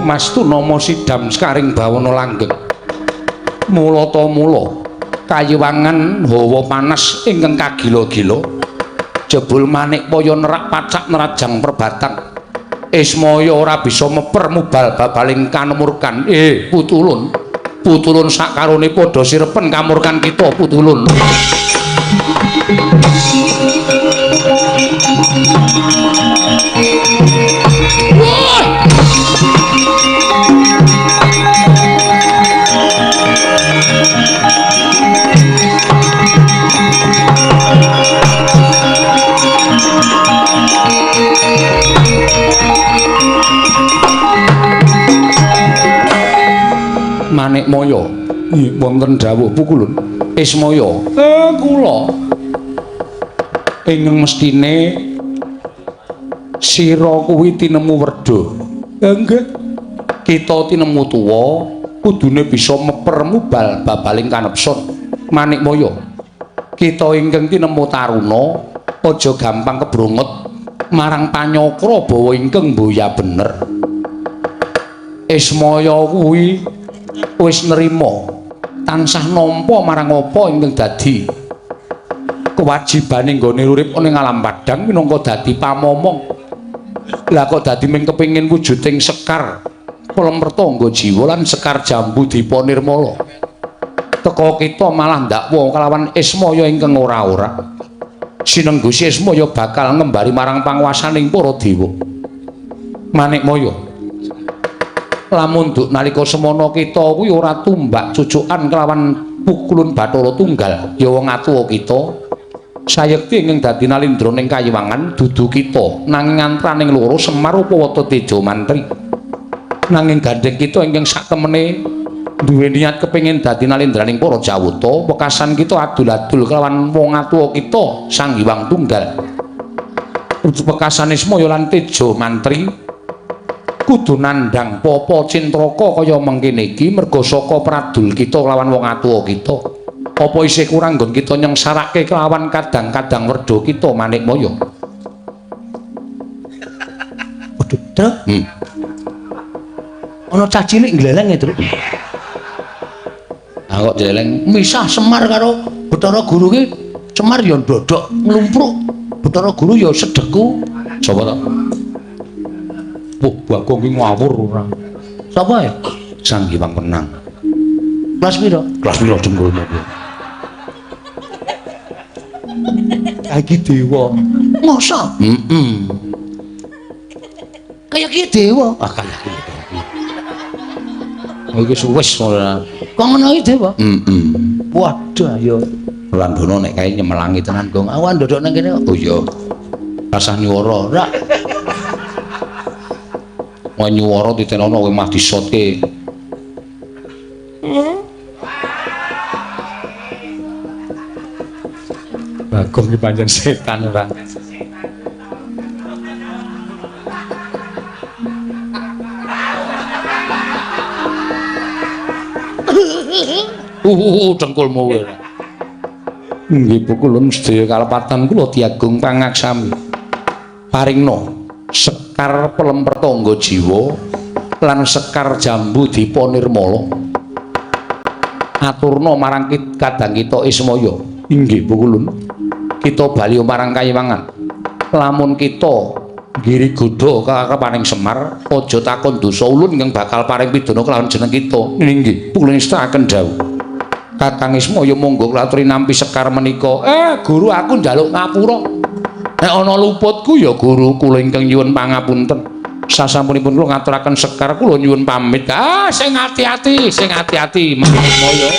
Mastu nama sidam sekaring bawana langgeng. Mulata mula kayiwangan hawa panas ingkang kagila-gila. Jebul Manikmaya nerak pacak nerajang perbatang. Ismaya ora bisa meper mubal babaling kanemurkan. Putulun. Putulun sakarone padha sirepen kamurkan kita putulun. Manikmaya wonten dawuh pukulun Ismaya. Kula ingkang mestine sira kuwi tinemu werda. Nggih. Kita tinemu tuwa kudune bisa meper mubal babaling kanepson. Manikmaya kita ingkang tinemu taruna aja gampang kebrongot marang panyakra bawa ingkang mboya bener. Ismaya kuwi wis nrima tansah nampa marang apa ingkang dadi kewajibane nggone urip ning alam padhang minangka dadi pamomong. Lah kok dadi ming kepengin wujuding sekar pelempertangga jiwa lan sekar jambu dipa nirmala. Teka kita malah ndakwa kalawan Ismaya ingkang ora-ora. Sinenggusi Ismaya bakal ngembari marang panguwasaning para dewa. Manikmaya lamun duk nalika semana kita kuwi ora tumbak cucukan kelawan pukulun Bathara Tunggal ya wong atuwa kita sayekti ingkang dadi nalindra ning kayiwangan dudu kita nanging antraning loro Semar Upawata Teja Mantri. Nanging gandheng kita ingkang satemene duwe niat kepengin dadi nalindraning para Jawata wekasan kita adul-adul kelawan wong atuwa kita Sang Hyang Tunggal. Wekasan Ismaya lan Teja Mantri kudu nandhang papa cintraka kaya mengkene iki merga saka pradul kita lawan wong atuwa kita. Apa isih kurang nggon kita nyengsarake kelawan kadang-kadang werda kita Manikmaya? Waduh, Truk. Ana cah cilik gleleng ya, Truk. Ah kok gleleng misah Semar karo Bathara Guru ki. Semar ya ndodok nglumpruk, Bathara Guru ya sedeku. Sapa to? Wah, Bagong ki ngawur ora. Sapa ya? Sang Hyang Wenang. Kelas piro? Kelas piro jengkulmu kuwi? Iki dewa. Masa? Heeh. Kaya ki dewa. Ah kaya ki. Iki wis ora. Kok ngono iki dewa? Heeh. Waduh ya. Landono nek kae nyemelangi tenan, Gong. Awan ndodok nang kene kok. Oh iya. Rasah nyuwara. Ora. Wah nyuwara titenono kowe mah disotke. Bagong ki pancen setan ora. Dengkulmu kowe. Nggih pukulun sedaya kalepatan kula diagung pangaksami. Paringna sekar pelemper tangga jiwa lan sekar jambu dipa nirmala. Aturna marang kadang kita Ismaya. Inggih pukulun. Kita bali marang kayiwangan. Lamun kita nggiri godha kakarepaning Semar, aja takon dosa ulun ingkang bakal paring pidana kelawan jeneng kita. Inggih, pukulun estakaken dawuh. Kakang Ismaya monggo kula aturi nampi sekar menika. Guru aku njaluk ngapura. Nek ana luputku ya guru kula ingkang nyuwun pangapunten. Sasampunipun kula ngaturaken sekar kula nyuwun pamit. Ah, sing ati-ati, sing ati-ati Mas Ismaya.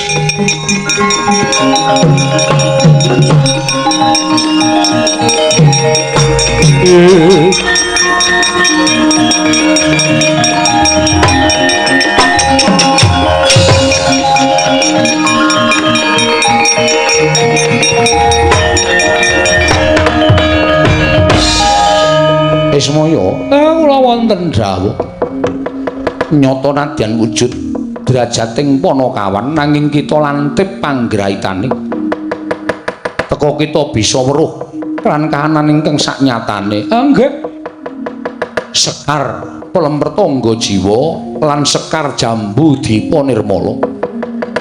Ismaya, kula wonten dawuh. Nyata nadyan wujud drajating Panakawan nanging kita lantip panggraitane. Teka kita bisa weruh lan kahanan ingkang saknyatane. Nggih. Sekar pelemper tangga jiwa lan sekar jambu dipa nirmala.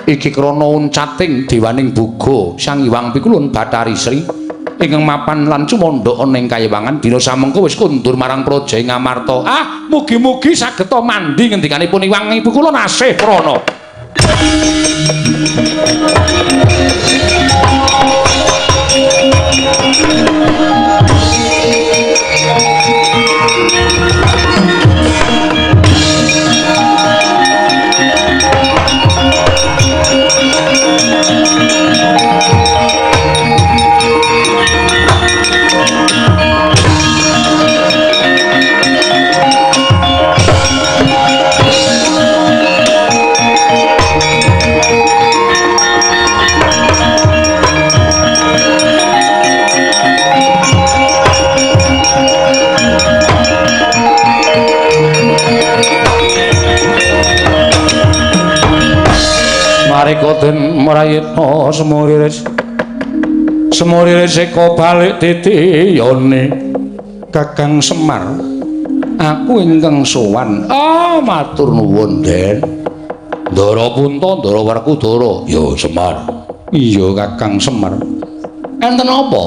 Iki krana uncating dewaning boga Sang Hyang Pikulun Bathari Sri ingkang mapan lan cumandha ana ing kayiwangan dina samengko wis kondur marang praja ing Ngamarta. Ah, mugi-mugi sageta mandi ngendikanipun Hyang Ibu kula nasih prana. Marika den mrayitna semuriris semuriris eka balik titiyane Kakang Semar aku ingkang sowan. Ah, matur nuwun Den. Ndara Punta, Ndara Werkudara. Ya Semar. Iya Kakang Semar. Enten apa?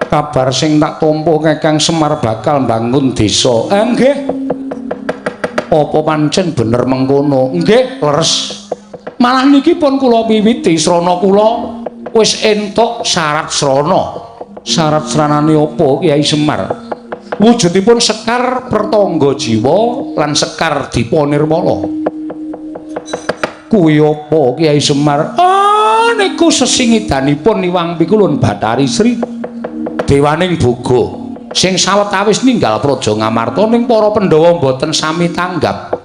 Kabar sing tak tampa Kakang Semar bakal mbangun desa. Nggih. Apa pancen bener mengkono? Nggih, leres. Malah niki pun kula wiwiti srana kula wis entuk syarat srana. Syarat sranane apa Kyai Semar? Wujudipun sekar pertangga jiwa lan sekar dipa nirmala. Kuwi apa Kyai Semar? Ah, niku sesingidanipun Hyang Pikulun Bathari Sri dewaning boga sing sawetawis ninggal praja Ngamarta ning para Pandhawa mboten sami tanggap.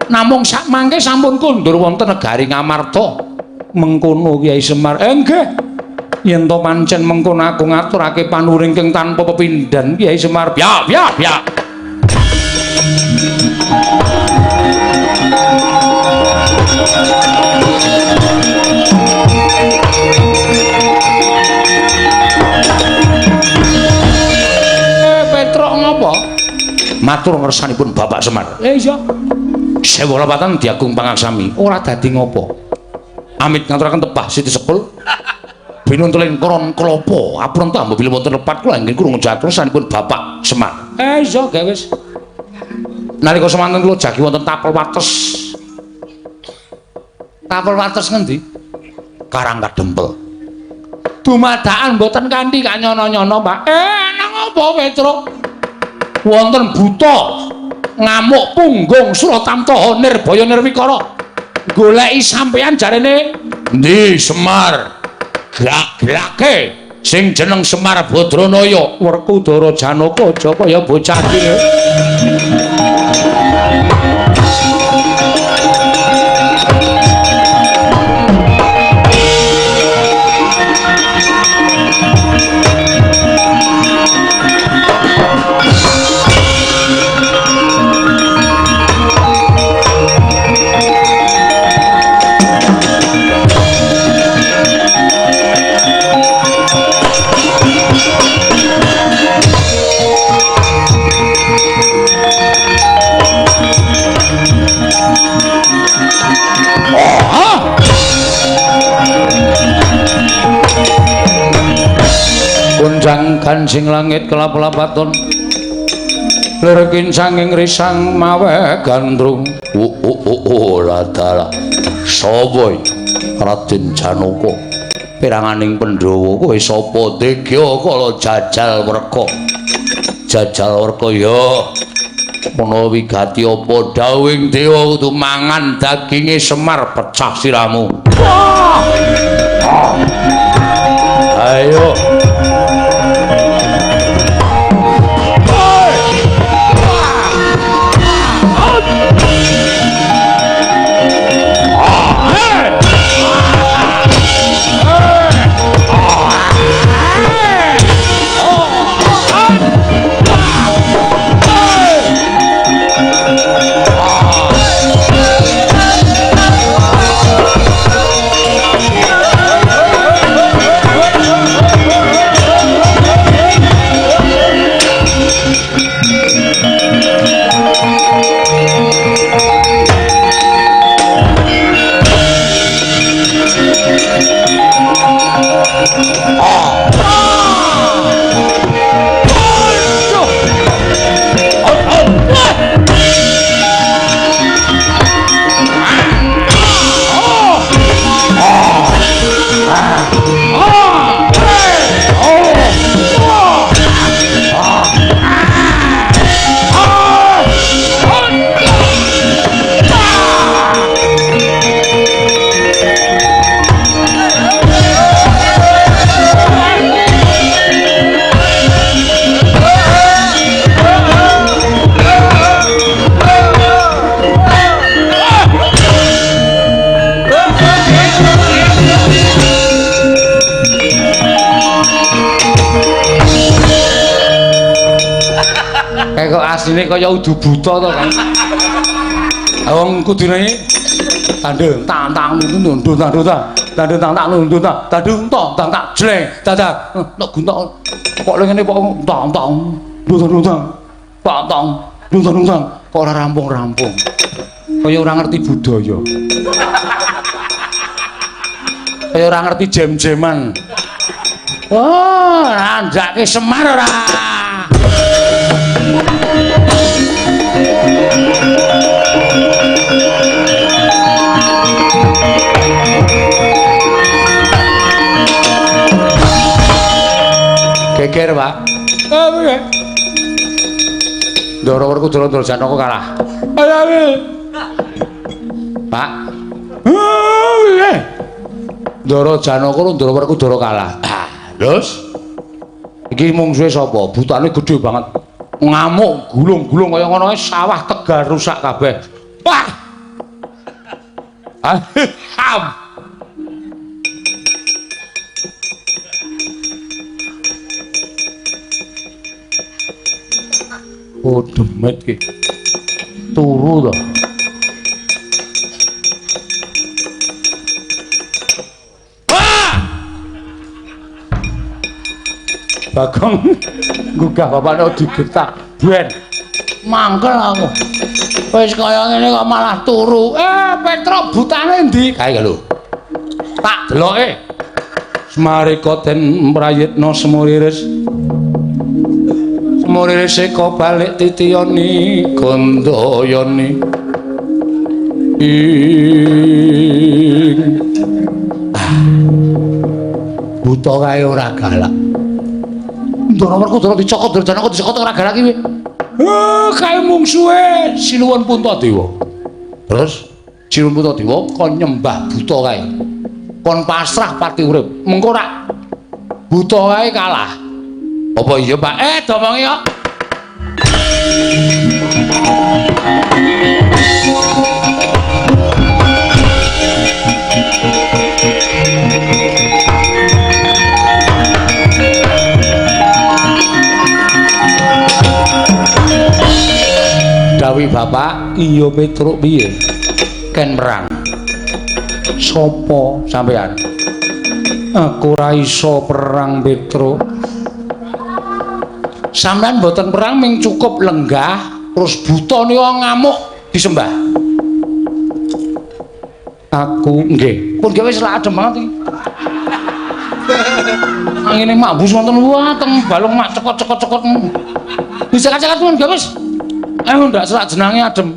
Namung sakmangke sampun kondur wonten negari Ngamarta. Mengkono Kyai Semar. Nggih. Yen to pancen mengkono aku ngaturake panuwun ingkang tanpa pepindhan Kyai Semar. Ya, ya, ya. Petruk ngopo? Matur ngersanipun Bapak Semar. Iya. Sewu lepatan diagung pangaksami ora dadi ngopo. Amit ngaturaken tebah Siti Sepul binuntuling koron klopo aprenta mbok bilih wonten lepat kula inggih krungu jatrusanipun Bapak Semar. Iya gawe wis. Nalika semanten kula jagi wonten tapel wates. Tapel wates ngendi? Karang Kadempel. Dumadakan mboten kanthi kanyono-nyono, Pak. Nang apa Petruk? Wonten buta ngamuk punggung Suratamtaha Nirbaya Nirwikara goleki sampeyan jarene endi Semar grak-grake sing jeneng Semar Badranaya Werkudara Janaka aja kaya bocah iki. Gonjang ganjing langit kelap-lapaton. Lir kincanging risang mawe gandrung. Oh ladala. Sapa iki? Raden Janaka. Piranganing Pandhawa kowe sapa? Degya kala jajal werka. Jajal werka ya. Ana wigati apa dawuhing dewa kudu mangan daginge Semar pecah siramu. Ayo. Kok asline kaya udu buta to kan. Wong kudune tandung tang tang nundun tandung tang tandung tang tang nundun tang tandung tang tang tak jleng dadak nek guntok kok ngene kok tang tang nundun tang tang tang nundun tang kok ora rampung-rampung. Kaya ora ngerti budaya. Kaya ora ngerti jem-jeman. Wah, andhake Semar ora. Geger, Pak. Piye? Ndara Werkudara Ndara Janaka kalah. Pak. Piye? Ndara Janaka Ndara Werkudara kalah. Terus iki mungsuhe sapa? Butane gedhe banget. Ngamuk gulung-gulung kaya ngono ae sawah Tegal rusak kabeh. Wah. Oh, demet ki. Turu to. Wah! Bagong nggugah bapakne digetak. Ben. Mangkel aku. Wis kaya ngene kok malah turu. Petruk butane endi? Kae lho. Tak deloke. Semarika den prayitna semuriris. Semuriris seka balik titiyani gandayani. Ing buta kae ora galak. Ndara Werkudara dicokot, Ndara Janaka dicokot ora galak iki. Kae mungsuhe Sinuwun Puntadewa. Terus Sinuwun Puntadewa kon nyembah buta kae. Kon pasrah pati urip. Mengko rak buta kae kalah. Apa iya, Pak? Domongi kok. Dawi bapak, iya Petruk piye? Ken perang. Sopo sampean? Aku ora iso perang Petruk. Sampean mboten perang ming cukup lenggah terus buta nika ngamuk disembah. Aku nggih. Pun nggih wis lak adem banget iki. Angine mabus wonten wah teng balung mak cekot-cekot-cekot. Wis cekat-cekat mun gak wis. Ayo ndak selak jenange adem.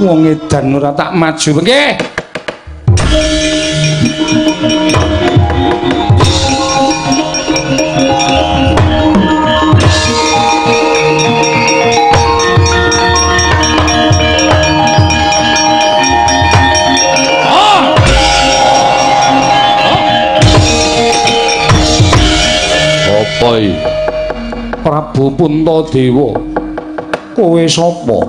Wong edan ora tak maju. Nggih. Apa iki? Prabu Puntadewa. Kowe sapa?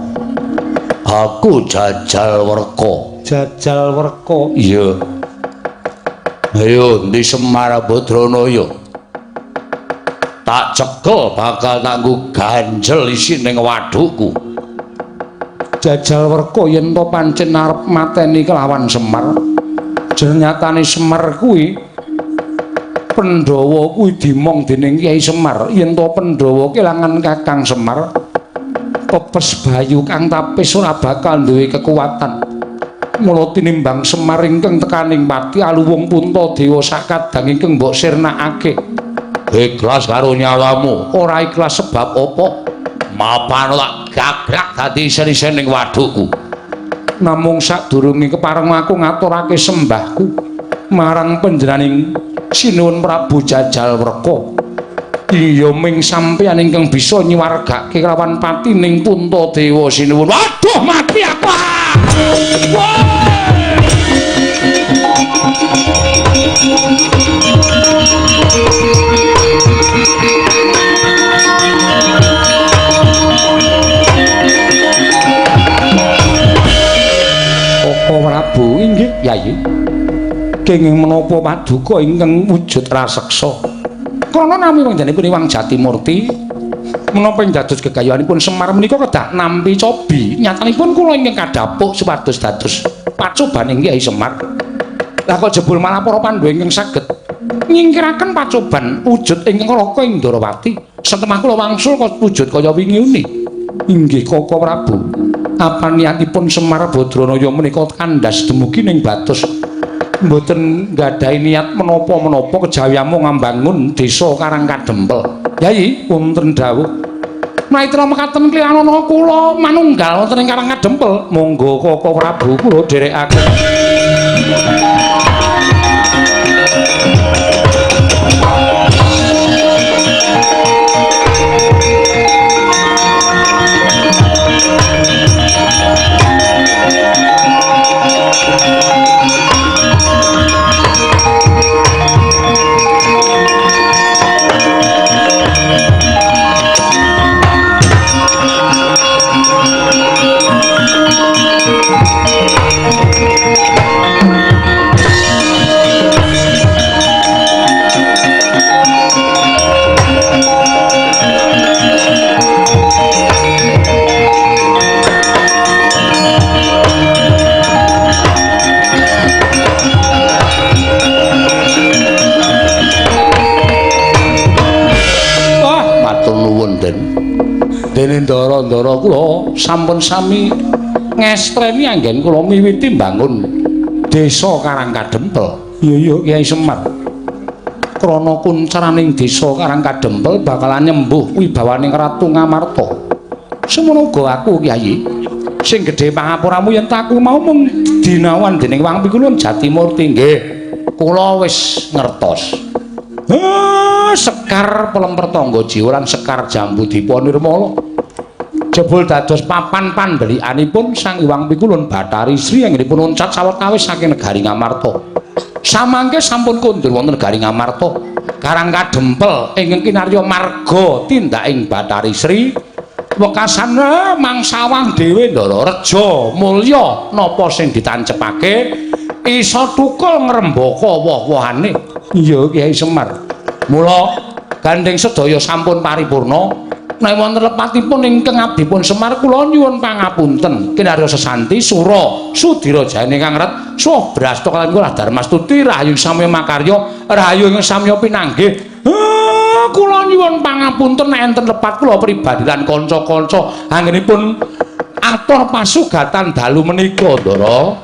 Aku Jajal Werka. Jajal Werka. Iya. Ayo ndi Semar Badranaya. Tak cekel bakal tanggo ganjel isine wadukku. Jajal Werka yen to pancen arep mateni kelawan Semar. Nyatane Semar kuwi Pandhawa kuwi dimong dening Kyai Semar. Yen to Pandhawa kelangan Kakang Semar, pepes bayu kang tapis ora bakal duwe kekuatan. Mula tinimbang Semar ingkang tekaning pati aluwung Puntadewa sakadang ingkang mbok sirnakake. Ikhlas karo nyawamu. Ora ikhlas sebab apa? Mapan tak gagrak dadi isen-isen ning wadukku. Namung sadurunge kepareng aku ngaturake sembahku marang panjenenganing Sinuwun Prabu Jajal Werka. Iya ming sampeyan ingkang bisa nyuwargake kelawan patining Puntadewa sinuwun. Waduh mati aku. Koko Prabu inggih Yayi. Kenging menapa paduka ingkang wujud raseksa? Krana nami panjenenganipun Iwang Jatimurti menapa ing dados gegayuhanipun Semar menika kedah nampi cobi. Nyatanipun kula ingkang kadhapuk supados dados pacobaning Kyai Semar. Lah kok jebul malah para Pandhawa ingkang saged nyingkiraken pacoban wujud ingkang Raka ing Ndorowati. Setemah kula wangsul kok wujud kaya wingi uni. Inggih Koko Prabu. Apa niatipun Semar Badranaya menika kandhas dumugi ning batos mboten nggadahi niat menapa-menapa kejawi amung ngambangun desa Karang Kadempel. Yai, wonten dawuh. Maitra mekaten klianana kula manunggal wonten ing Karang Kadempel. Monggo Koko Prabu kula dherekaken. Dene ndara-ndara kula sampun sami ngestreni anggen kula miwiti mbangun desa Karang Kadempel. Iya iya Kyai Semar. Krana kuncaraning desa Karang Kadempel bakalan nyembuh wibawaning Ratu Ngamarta. Semono uga aku Kyai. Sing gedhe pangapuramu yen aku mau mung dinawan dening Wang Pikulun Jatimurti nggih. Kula wis ngertos. Sekar Pelemper Tangga Jiwa lan Sekar Jambu Dipa Nirmala jebul dados papan pandhelikanipun Sang Hyang Pikulun Bathari Sri anggenipun loncat sawetawis saking negari Ngamarta. Samangke sampun kondur wonten negari Ngamarta, Karang Kadempel ingkang kinarya marga tindaking Bathari Sri wekasan mangsawang dhewe Ndara Reja mulya napa sing ditancepake iso tukul ngrembaka woh-wohane. Iya Kyai Semar. Mula gandeng sedaya sampun paripurna. Nek wonten lepatipun ingkang abdipun Semar kula nyuwun pangapunten. Kinarya sesanti sura sudira jane kang ret suh brasta kaliyan kula Darmastuti rahayu samya makarya rahayu ing samya pinanggih. Kula nyuwun pangapunten nek enten lepat kula pribadi lan kanca-kanca anggenipun atur pasugatan dalu menika, Ndara.